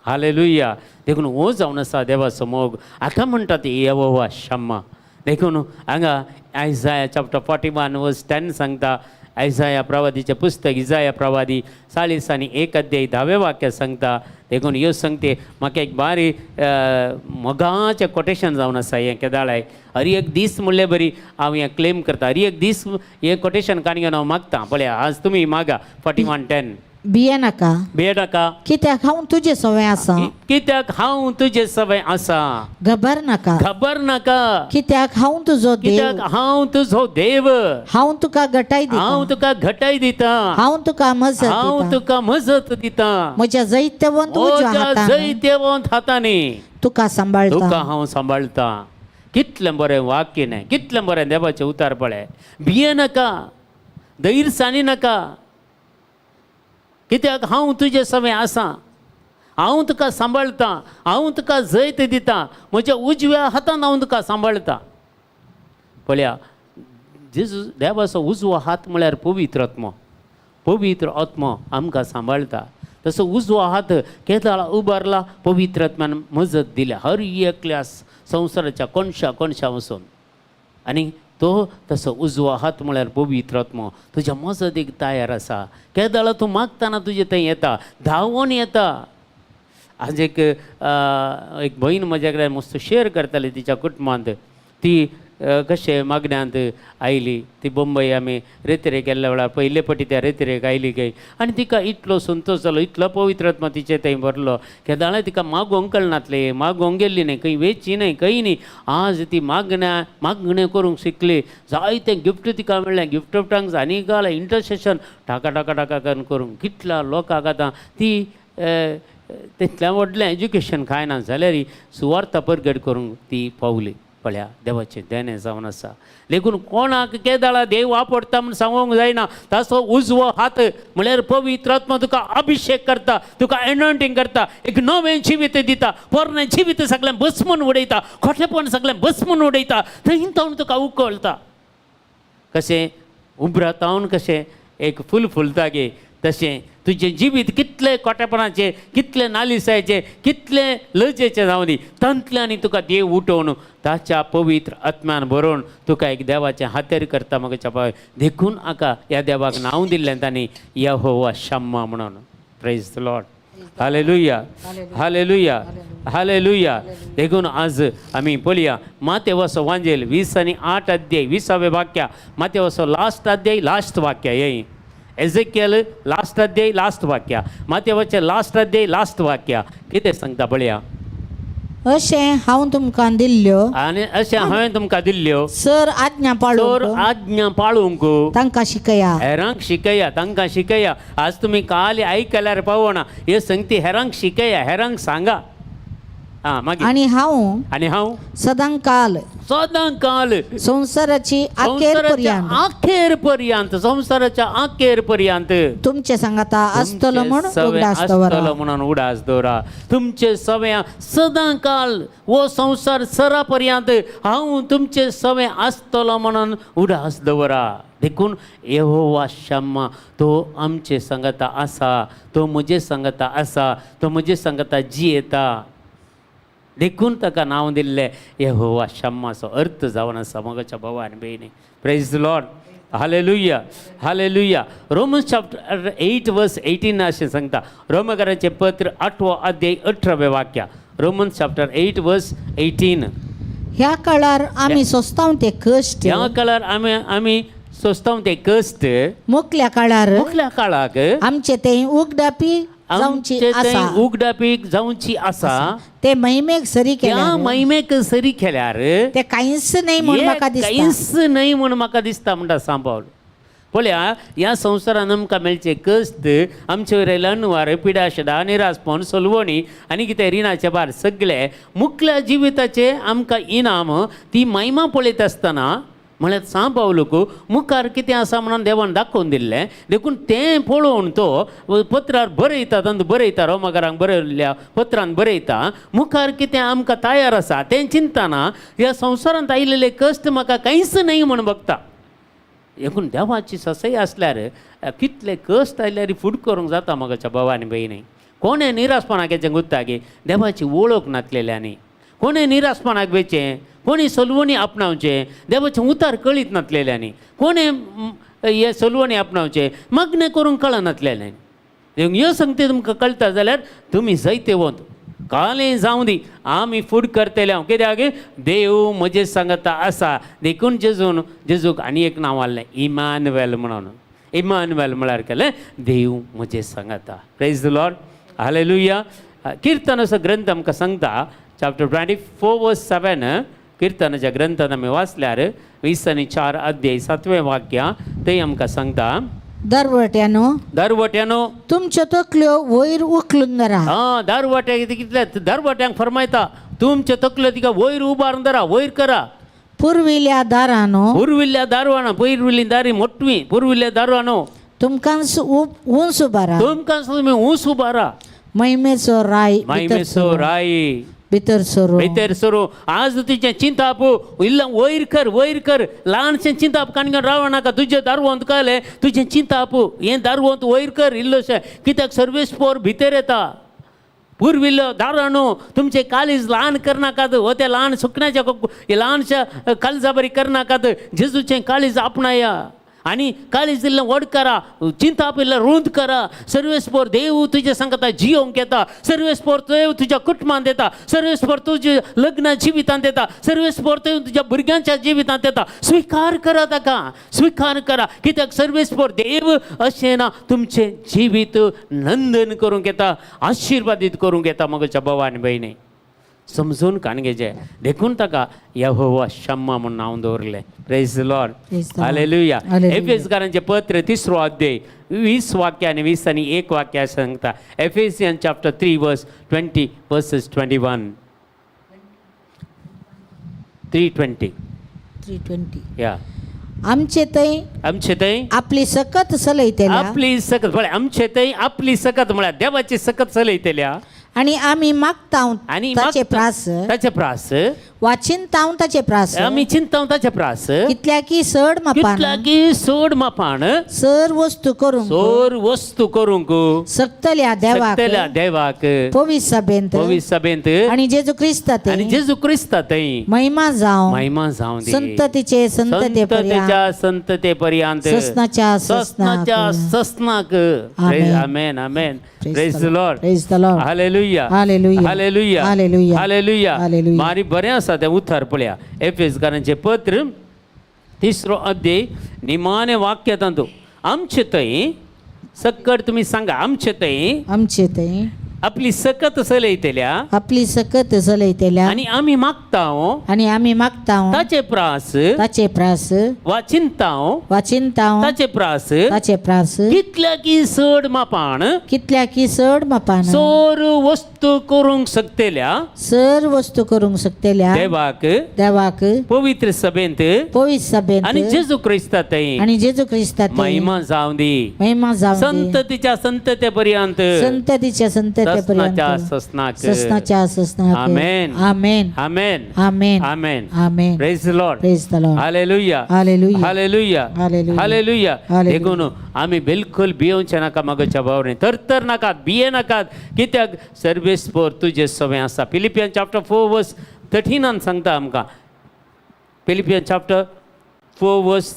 hallelujah. देखून हो जावन आसा देवाचो मोग. आतां म्हणटा ती यहोवा शम्मा. देखून हांगा आयजाया चॅप्टर 41 वर्स 10 सांगता. आयजाया प्रवादीचें पुस्तक, इजाया प्रवादी 41 अध्याय 10वें वाक्य सांगता. देखून ह्यो सांगते म्हाका एक बारी मोगाचें कोटेशन जावन आसा हें. केदाळाय हर एक दीस म्हणले बरी हांव हें क्लेम करता. हर एक दीस हें कोटेशन काणी घेवन हांव मागता. पळया आज तुमी मागा 41:10. भिये नाका, भिये नाका, कित्याक हांव तुजे सवंय आसा. कित्याक हांव तुजे सवय आसा. घबर नाका, खबर नाका, कित्याक हांव तुजो देव. कित्याक हांव तुजो देव. हांव तुका घटाय दिता. हांव तुका घटाय दिता. हांव तुका मजत हांव दिता. तुका मजत दिता. म्हज्या जैतवंत उजव्या म्हज्या हातान जैतवंत हातांनी तुका सांबाळटा. तुका हांव सांबाळटा. कितलें बरें वाक्य न्हय, कितलें बरें देवाचें उतार पळय. भिये नाका, धैर्य सांडी नाका, कित्याक हांव तुजे सवय आसा. हांव तुका सांबाळटा, हांव तुका जैत दिता, म्हज्या उजव्या हातान हांव तुका सांबाळटा. पळया, जेजू देवाचो उजवो हात म्हळ्यार पवित्र आत्मो. पवित्र आत्मो आमकां सांबाळटा. तसो उजवो हात केदाळा उबारला, पवित्र आत्म्यान मजत दिल्या हर एकल्या संवसाराच्या कोनशा कोनशा वचून. आनी तो तसो उजवो हात म्हळ्यार पवित्र आत्मो तुज्या मजतीक तयार आसा. केदाळा तूं मागतना तुजे थंय येता, धांवून येता. आज एक एक भयण म्हज्या कडेन मस्त शेअर करताली तिच्या कुटुंबांत. ती कशें मागण्यांत आयली, ती बंबय आमी रेतरेक गेल्ल्या वेळार पयले पटी त्या रेतरेक आयली काय, आनी तिका इतलो संतोश जालो, इतलो पवित्र आत्मा तिचे थंय भरलो. केदाळाय तिका मागोवंक कळनातलें, मागोवंक गेल्ली न्हय, खंय वेची न्हय, खंय न्हय. आज ती मागणें करूंक शिकली. जायतें गिफ्ट तिका मेळ्ळें, गिफ्ट ऑफ टंग्स आनी गालें, इंटरसेशन टाका टाका टाका करून कितल्या लोकांक आतां ती तितलें व्हडलें एज्युकेशन कांय ना जाल्यार सुवार्थ परगट करूंक ती पावली. पळया देवाचें देणें जावन आसा. देखून कोणाक केदाळा देव वापरता म्हूण सांगूंक जायना. ताचो उजवो हात म्हळ्यार पवित्र आत्मा तुका अभिशेक करता, तुका एनॉयंटींग करता, एक नवें जिवीत दिता, पोरणें जिवीत सगळें भस्मून उडयता, खोटेपण सगळें भस्मून उडयता, थंय तावन तुका उकळता. कशें उब्रातावन कशें एक फूल फुलता गे, तशें तुजें जिवीत कितलें खोटेपणाचें, कितलें नालिसायचें, कितलें लजेचें जावं दी, तांतल्यान तुका देव उठोवन ताच्या पवित्र आत्म्यान बरोवन तुका एक देवाचें हातेर करता म्हाका पाय. देखून हाका ह्या देवाक नांव दिल्लें तांणी यहोवा शम्मा म्हणून. Praise the Lord, hallelujah, hallelujah, hallelujah. देखून आज आमी पळया मातेवाचो वांजेल 20 आणि 8 अध्याय 20व्या वाक्या, मातेवाचो लास्ट अध्याय लास्ट वाक्य हें. एजेकियल लास्ट अध्याय लास्ट वाक्य, मातेवाचें लास्ट अध्याय लास्ट वाक्य कितें सांगता पळया. अशें हांव तुमकां दिल्ल्यो आनी अशें हांवें तुमकां दिल्ल्यो सर आज्ञा तर पाळूंक आज्ञा पाळूंक तांकां शिकया. हेरांक शिकया, तांकां शिकया. आज तुमी काल आयकल्यार पावना हे संगती, हेरांक शिकया, हेरांक सांगा. आं, मागीर आनी हांव आनी हांव सदांकाल सदां काल संवसाराची अखेर संवसाराच्या पर्यंत अखेर पर्यंत, संवसाराच्या अखेर पर्यंत तुमचे सांगाता आसतलो म्हूण तुमचे सवे उगडास दवरा. आसतलो म्हणून उडास दवरा. तुमचे सव्या सदां काल हो संवसार सरा पर्यंत हांव तुमचे सवे आसतलो म्हणून उडास दवरा. देखून यहोवा शम्मा तो आमचे सांगाता आसा, तो म्हजे सांगाता आसा, तो म्हजे सांगाता जियेता. देखून ताका नांव दिल्लें यहोवा शम्माचो अर्थ जावन आसा मोगाच्या भावा आनी भयणी. Praise the Lord, hallelujah, hallelujah. Romans chapter 8 verse 18 अशें सांगता. रोमकारांचें पत्र 8वो अध्याय 18वें वाक्य. Romans chapter 8 verse 18. ह्या काळार आमी सोंसतांव ते कश्ट, ह्या काळार आमी आमी सोंसतांव ते कश्ट, मुखल्या काळार मुखल्या काळाक आमचे ते उगडापी जावची आमचे आसा, थंय उगडापीक जावची आसा, ते महिमेक सरी त्या केल्यार महिमेक सरी केल्यार ते कांयच न्हय म्हूण हे म्हाका दिसता. कांयच न्हय म्हूण म्हाका दिसता म्हणटा सांबावल. पळया ह्या संवसारान आमकां मेळचे कश्ट, आमचे वयर आयिल्ले अनवार, पिडाशेदां, निरासपण, सलवणी आनी कितें रिणाचे भार सगळे मुखल्या जिविताचे आमकां इनाम ती महिमा पळयत आसतना म्हळ्यार सांबावलूक मुखार कितें आसा म्हणून देवान दाखोवन दिल्लें. देखून तें पळोवन तो पत्रार बरयता, तातूंत बरयता, रोमाकारांक बरयल्ल्या पत्रान बरयता, मुखार कितें आमकां तयार आसा तें चिंतना ह्या संवसारांत आयिल्ले कश्ट म्हाका कांयच न्हय म्हूण बघता. देखून देवाची ससय आसल्यार कितले कश्ट आयल्यार फूड करूंक जाता म्हाका भावा आनी भयणी. कोणें निरासपणाक हेचें गुत्तागी देवाची वळख नासलेल्यांनी, कोणें निरासपणाक वेचें, कोणी सलवणी आपणावचें, देवाचें उतार कळीत नासलेल्यांनी, कोणें हें सलवणी आपणावचें मागणें करूंक कळनासलेल्यांनी. देखून ह्यो संगती तुमकां कळटा जाल्यार तुमी जैतेवंत. कालें जावं दी आमी फूड करतले हांव, कित्याक देव म्हजें सांगता आसा. देखून जेजून जेजूक आनी एक नांव हाडलें इमानुएल म्हणून. इमानुएल म्हळ्यार केलें देव म्हजें सांगता. Praise the Lord, hallelujah. किर्तनाचो ग्रंथ आमकां सांगता चॅप्टर 24 वर्स 7. किर्तनाच्या ग्रंथान आमी वाचल्यार 24 अध्याय 7वें वाक्य थंय आमकां सांगता, दरवट्यानो दरवट्यानो तुमच्यो तकल्यो वयर उखलून धरा. हा दारवाट्याक कितले दरवाट्यांक फरमायता तुमच्यो तकल्यो तिका वयर उबारून धरा, वयर करा. पुर्विल्या दारानो पुर्विल्ल्या दारवाना, पुर्विल्ली दारी मोटवी, पुर्विल्ल्या दारवानो तुमकां उंच उबारा, तुमकां तुमी ऊंच उबारा. महिमेचो राय भितर महिमेचो राय भितर सरू, भितर सरू. आज तुजें चिंताप इल्लें वयर कर, वयर कर. ल्हानशें चिंताप काणकोण राव नाका. तुजें दारवंत कळ्ळें, तुजें चिंताप हें दारवंत वयर कर इल्लोशें, कित्याक सर्वेस्पोर भितर येता. पुर्विल्लो दारानू तुमचें काळीज ल्हान करनाकात, हो तें ल्हान सुकण्याच्या ल्हानशा काळजा बरी करनाकात. जेजूचें काळीज आपणाया आनी काळीज इल्लें व्हड करा, चिंताप इल्लें रूंद करा. सर्वेस्पोर देव तुजें सांगता जियोंक येता, सर्वेस्पोर देव तुज्या कुटुंबांत येता, सर्वेस्पोर तुज्या लग्न जिवितांत येता, सर्वेस्पोर देव तुज्या भुरग्यांच्या जिवितांत येता. स्विकार करा ताका, स्विकार करा, कित्याक सर्वेस्पोर देव अशें ना तुमचें जिवीत नंदन करूंक येता, आशिर्वादीत करूंक येता. म्हज्या भावा आनी भयणी समजून कान घेवचें. देखून ताका यहोवा शम्मा म्हूण नांव दवरलें. Praise the Lord, hallelujah. एफेसकारांचें पत्र 3 अध्याय 20 वाक्य आनी 20 आनी 1 वाक्य सांगता. Ephesian chapter 3 verse 20 verses 21 3:20. 3:20. या आमचे थंय आमचे थंय आपली सकत चलयतल्या, आपली सकत म्हळ्यार आमचे थंय आपली सकत म्हळ्यार देवाची सकत चलयतल्या, आनी आमी मागतांव आनी ताचे प्रास, ताचे प्रास, वा चिंतांव ताचे प्रास, आमी चिंतांव ताचे प्रास, कितल्या की चड मापान, कितल्या की चड मापान सर वस्तू करूंक, सर वस्तू करूंक सकतल्या देवाक, सकतल्या देवाक, पवित्र सभेंत, पवित्र सभेंत आनी जेजू क्रिस्ता आनी जेजू क्रिस्ता थंय महिमा जावं, महिमा जावं दी, संततीचे संतते पर्यंत, संतते पर्यंत, ससनाच्या ससनाच्या ससनाक. आमेन, आमेन. Praise the Lord, praise the Lord. Hallelujah, hallelujah, hallelujah, hallelujah, hallelujah. Hallelujah. मारी बरें आसा तें उतर पळया. एफेसकारांचें पत्र 3 अध्याय निमाणे वाक्य तातूंत आमचे थंय सक्कड तुमी सांगा, आमचे थंय, आमचे थंय आपली सकत चलयतल्या, आपली सकत चलयतल्या, आनी आमी मागतांव, आनी आमी मागतांव ताचे प्रास, ताचे प्रास, वा चिंतांव वा चिंतांव ताचे प्रास, ताचे प्रास, कितल्या की चड मापान, कितल्या की चड मापान, सर वस्तू करूंक शकतल्या, सर वस्तू करूंक शकतल्या, देवाक, देवाक, पवित्र सभेंत, पवित्र सभेंत, आनी जेजू क्रिस्ता थंय, आनी जेजू क्रिस्ता थंय महिमा जावं दी, महिमा जावं दी, संततीच्या संतते पर्यंत, संततीच्या संतते ससनाच्या ससनाक. ससनाच्या ससनाक. आमेन. आमेन. आमेन. आमेन. आमेन. आमेन. Praise the Lord. Praise the Lord. Hallelujah. Hallelujah. Hallelujah. Hallelujah. Hallelujah. Hallelujah. देखून आमी बिलकुल भियोवचे नाका मागच्या भावने, तर नाकात, भिये नाकात, कित्याक सर्वेस पोर तुजे सवें आसा. फिलिपियन चॅप्टर 4 वर्स 13 सांगता आमकां. फिलिपियन चॅप्टर 4 वर्स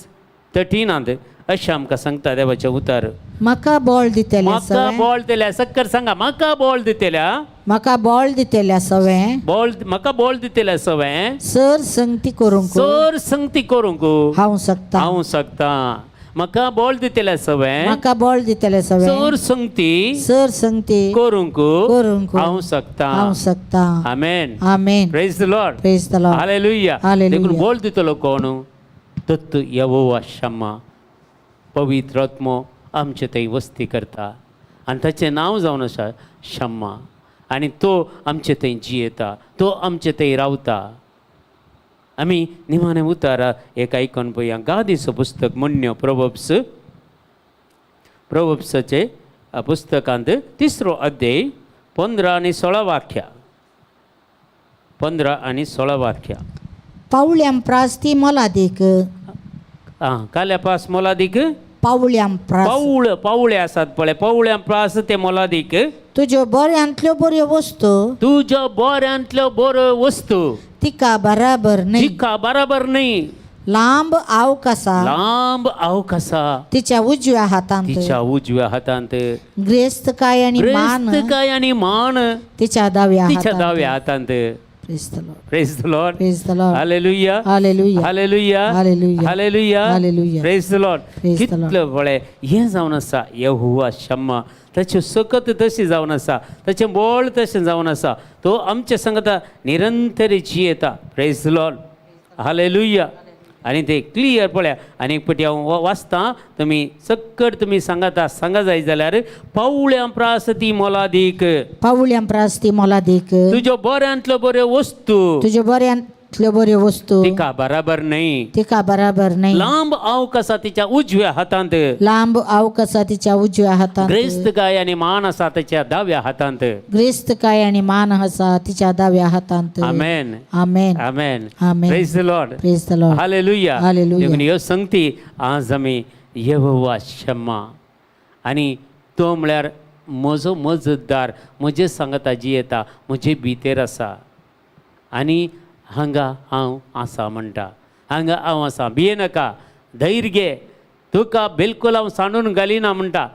13 अशें आमकां सांगता देवाचें उतर. म्हाका बळ दितल्या म्हाका सवें. बळ दिल्या, सक्कर सांगा, म्हाका बळ दितल्या. म्हाका बळ दितल्या सवें. बळ, म्हाका बळ दितल्या सवें. सर संगती करूंक. सर संगती करूंक हांव शकता. हांव शकता. म्हाका बळ दितल्या सवें. म्हाका बळ दितल्या सवें. सर संगती सर संगती करूंक करूंक हांव शकता. हांव शकता. आमेन. आमेन. Praise the Lord. Praise the Lord. Hallelujah. Hallelujah. देखून बळ दितलो कोण? तत्व यहोवा शम्मा पवित्र आत्मो आमचे थंय वस्ती करता आनी ताचें नांव जावन आसा शम्मा, आनी तो आमचे थंय जियेता, तो आमचे थंय रावता. आमी निमाणें उतारा एक आयकून पळया. गादीचो पुस्तक म्हण्ण्यो प्रोवर्ब्स, प्रोवर्ब्साचे पुस्तकांत 3 अध्याय 15 आनी 16 वाक्या, 15 आनी 16 वाक्या. पावळ्यां प्रास ती मोलादीक. आं, काल्या पास मोलादीक. पावळ्यां प्रास. पावळ, पावळे आसात पळय, पावळ्यां प्रास ते मोलादीक. तुज्यो बऱ्यांतल्यो बऱ्यो वस्तू. तुज्यो बऱ्यांतल्यो बऱ्यो वस्तू. तिका बराबर न्हय. तिका बराबर न्हय. लांब आवक आसा. लांब आवक आसा. तिच्या उजव्या हातांत. तिच्या उजव्या हातांत. ग्रेस्तकाय आनी मान. ग्रेस्तकाय आनी मान. तिच्या दाव्या तिच्या हातांत. दाव्या हातांत. Praise the Lord. Praise the Lord. Praise the Lord. Hallelujah. Hallelujah. Hallelujah. Hallelujah. Hallelujah. Hallelujah. Praise the Lord. Praise the Lord. कितलं पळय हें जावन आसा यहोवा शम्मा, ताची सकत तशी जावन आसा, ताचें बळ तशें जावन आसा, तो आमच्या संगता निरंतर जियेता. Praise the Lord. Hallelujah. आनी ते क्लियर पळया. आनी एक पटी हांव वाचतां, तुमी सक्कट तुमी सांगाता सांगा जाय जाल्यार पावळ्यां प्रास ती मोलादीक. पावळ्यां प्रास ती मोलादीक. तुज्यो बऱ्यांतल्यो बऱ्यो वस्तू. तुज्यो बऱ्यांतल्यो बऱ्यो वस्तू. तिका बराबर न्हय. तिका बराबर न्हय. लांब आवक आसा तिच्या उजव्या हातांत. लांब आवक आसा तिच्या उजव्या हातांत. ग्रेस्तकाय आनी मान आसा ताच्या दाव्या हातांत. ग्रेस्तकाय आनी मान आसा तिच्या दाव्या हातांत. आमेन. आमेन. आमेन. आमेन. Praise the Lord. Praise the Lord. Hallelujah. Hallelujah. देखून ह्यो संगती आज आमी यहोवा शम्मा आनी तो म्हळ्यार म्हजो मजतदार, म्हजे सांगता जियेता, म्हजे भितर आसा आनी हांगा हांव आसा म्हणटा, हांगा हांव आसा, भिये नाका, धैर्य घे, तुका बिलकुल हांव सांडून घालिना म्हणटा,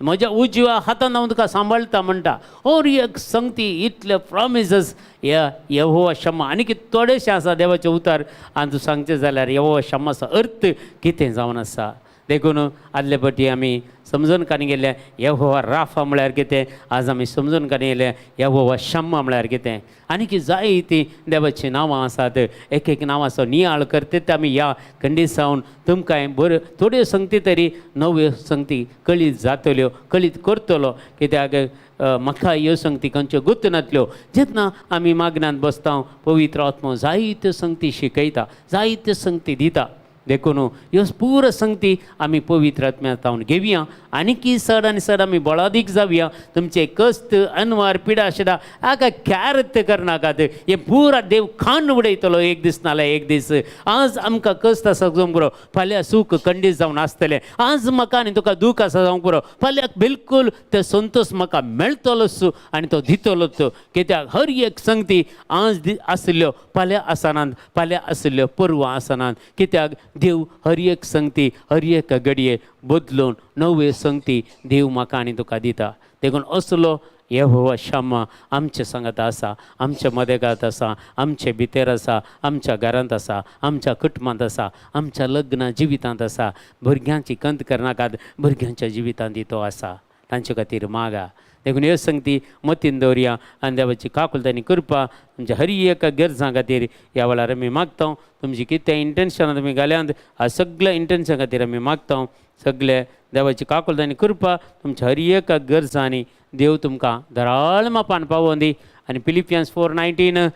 म्हज्या उजव्या हातान हांव तुका सांबाळटा म्हणटा. और एक संगती इतले प्रॉमिसीस ह्या यहोवा शम्मा. आनी कितें थोडेशें आसा देवाचें उतर आनी तूं सांगचें जाल्यार यहोवा शम्माचो अर्थ कितें जावन आसा. देखून आदले पटी आमी समजून काणी गेल्ले यहोवा राफा म्हळ्यार कितें, आज आमी समजून काणी गेले यहोवा शम्मा म्हळ्यार कितें. आनी की जाय तीं देवाचीं नांवां आसात, एक एक नांवाचो नियाळ करतात आमी ह्या खंडीसावन तुमकां बऱ्यो थोड्यो संगती तरी नव्यो संगती कळीत जातल्यो, कळीत करतलो. कित्याक म्हाका ह्यो संगती खंयच्यो गुत्त नातल्यो. जेन्ना आमी मागण्यांत बसता पवित्र आत्मो जायत्यो संगती शिकयता, जायत्यो संगती दिता. देखून ह्यो पुरो संगती आमी पवित्र आत्म्या जावन घेवया आनीकी चड आनी चड आमी बळादीक जावया. तुमचे कस्त अनवार पिडा शिडा आका क्यारत करनाकात, हें पुरा देव खाण उडयतलो एक दीस नाल्यार एक दीस. आज आमकां कस्त आसा जावंक पुरो, फाल्यां सूख खंडीत जावन आसतलें. आज म्हाका आनी तुका दूख आसा जावंक पुरो, फाल्यां बिलकुल ते संतोश म्हाका मेळटलोच आनी तो दितलोच. कित्याक हर एक संगती आज आशिल्ल्यो फाल्यां आसनात, फाल्यां आशिल्ल्यो परवां आसनात. कित्याक देव हर एक संगती हर एक घडये बदलून नव्यो संगती देव म्हाका आनी तुका दिता. देखून असलो यहोवा शम्मा आमचे सांगात आसा, आमच्या मदेगात आसा, आमचे भितर आसा, आमच्या घरांत आसा, आमच्या कुटुंबांत आसा, आमच्या लग्न जिवितांत आसा. भुरग्यांची कंत करनाकात, भुरग्यांच्या जिवितांत तो आसा, तांचे खातीर मागा. देखून ह्यो संगती मतीन दवरया आनी देवाची काकुळट आनी कृपा तुमच्या हर एका गरजां खातीर ह्या वेळार आमी मागता. तुमची कितें इंटेन्शनां तुमी घाल्यांत ह्या सगळ्या इंटेन्शना खातीर आमी मागता. सगळे देवाची काकुळट आनी कृपा तुमच्या हर एका गरजांनी देव तुमकां दराळ मापान पावोवन दी. आनी फिलिपियन्स 4:19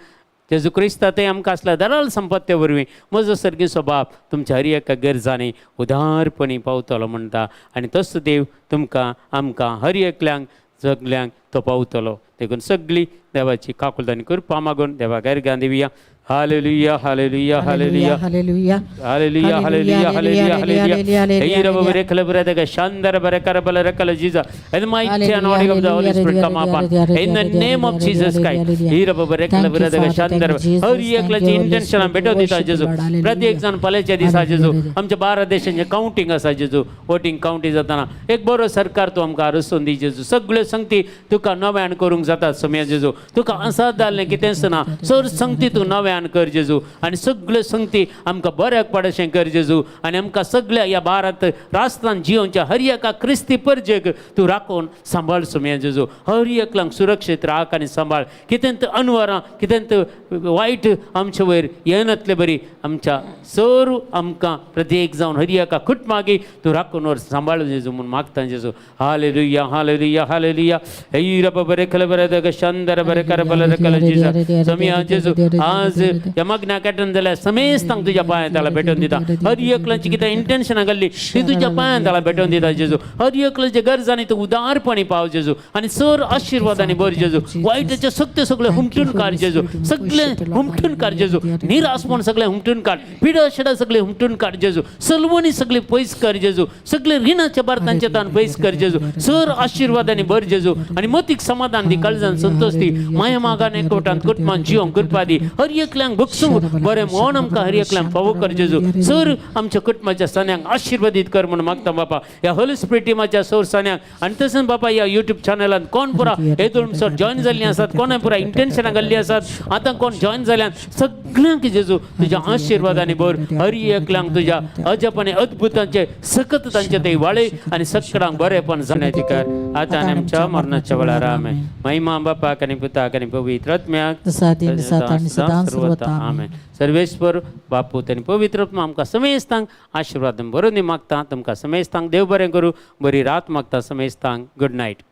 जेजू क्रिस्ता थंय आमकां आसल्या दराळ संपत्ते वरवीं म्हजो सर्गीचो बाप तुमच्या हर एका गरजांनी उदारपणी पावतलो म्हणटा. आनी तसो देव तुमकां आमकां हर एकल्यांक सगल्यांक तो पावतलो. देखून सगळी देवाची काकुळट आनी कृपा मागून देवाक अर्घां दिवया. Hallelujah, hallelujah, hallelujah. Hallelujah. Hallelujah, hallelujah, hallelujah, hallelujah. Hey, rabo rekala brada shandara barakara bala rakala Jesus. And the mighty anointing of the Holy Spirit come upon. In the name of Jesus Christ. Hey, rabo rekala brada shandara. Har एकल्याची intention भेटव दिता जेजू. प्रत्येक जाण फाल्यांच्या दिसा जेजू, आमच्या भारत देशांचें कावंटींग आसा जेजू, वोटींग कावंटींग जातना एक बरो सरकार तूं आमकां रचून दी जेजू. सगळ्यो संगती तुका नव्यान करूंक जाता सम्या जेजू. तुका असाद जाल्लें कितेंच ना. सर संगती तूं नव्यान कर जेजू आनी सगळ्यो संगती आमकां बऱ्याक पडशें कर जेजू. आनी आमकां सगळ्या ह्या भारत राष्ट्रान जियोवच्या हर एका क्रिस्ती परजेक तूं राखून सांबाळ सुम्या जेजू. हर एकल्यांक सुरक्षीत राख आनी सांबाळ. कितें अनवरां, कितें वायट आमचे वयर येनातले बरी आमच्या सर आमकां प्रत्येक जावन हर एका कुटुंबागी तूं राखून वर सांबाळ जेजू म्हूण मागता जेजू. Hallelujah, hallelujah, hallelujah. हे रब बरे खल बरे दग शंदर बरे कर बल रकल जेजू. समिया जेजू, आज ह्या मग्नाक अटेंड जाल्यार समेस्तांक तुज्या पांयां ताळा भेटोवन दिता. हर एकल्याची कितें इंटेन्शनां घाल्ली ती तुज्या पांयां ताळा भेटोवन दिता जेजू. हर एकल्याच्या गरजांनी तूं उदारपणी पाव जेजू आनी सर आशिर्वादांनी भर जेजू. वायटाचे सगळे सगळे हुमटून काड जेजू, सगळे हुमटून काड जेजू. निराशपण सगळे हुमटून काड, पिडा शेडा सगळे हुमटून काड जेजू. सलवणी सगळी पयस कर जेजू, सगळे रिणाच्या भार तांच्या तान पयस कर जेजू. सर आशिर्वादांनी भर जेजू आनी मतीक समाधान दी, काळजान संतोष दी. माया मागान एकवटान कुटुंबान जिवंक कृपा दी. हर एकल्यांक बक्षूंक बरें मन आमकां हर एकल्यांक फावो कर जेजू. सर आमच्या कुटुंबाच्या सन्यांक आशिर्वादीत कर म्हूण मागता बापा. ह्या होली स्पिरिट टिमाच्या सर सन्यांक आनी तशेंच बापा ह्या युट्यूब चॅनलान कोण पुरा हेतून सर जॉयन जाल्लीं आसात, कोणा पुरा इंटेन्शनां घाल्लीं आसात, आतां कोण जॉयन जाल्यान सगल्यांक जेजू तुज्या आशिर्वादांनी भर. हर एकल्यांक तुज्या अजप आनी अद्भुतांचे सकत तांचे ते वाळे आनी सगळ्यांक बरेंपण जाण्याची कर आतां आनी आमच्या मरणाच्या वेळार. आमेन. महिमा बापाक आनी पुताक आनी पवित्र आत्म्याक. जसा आदीं तसा आतां आनी सदां सर्वथा. आमेन. सर्वेश्वर बापू आनी पवित्र आत्मा आमकां समेस्तांक आशिर्वाद बरोवन मागता. तुमकां समेस्तांक देव बरें करूं. बरी रात मागता समेस्तांक. Good night.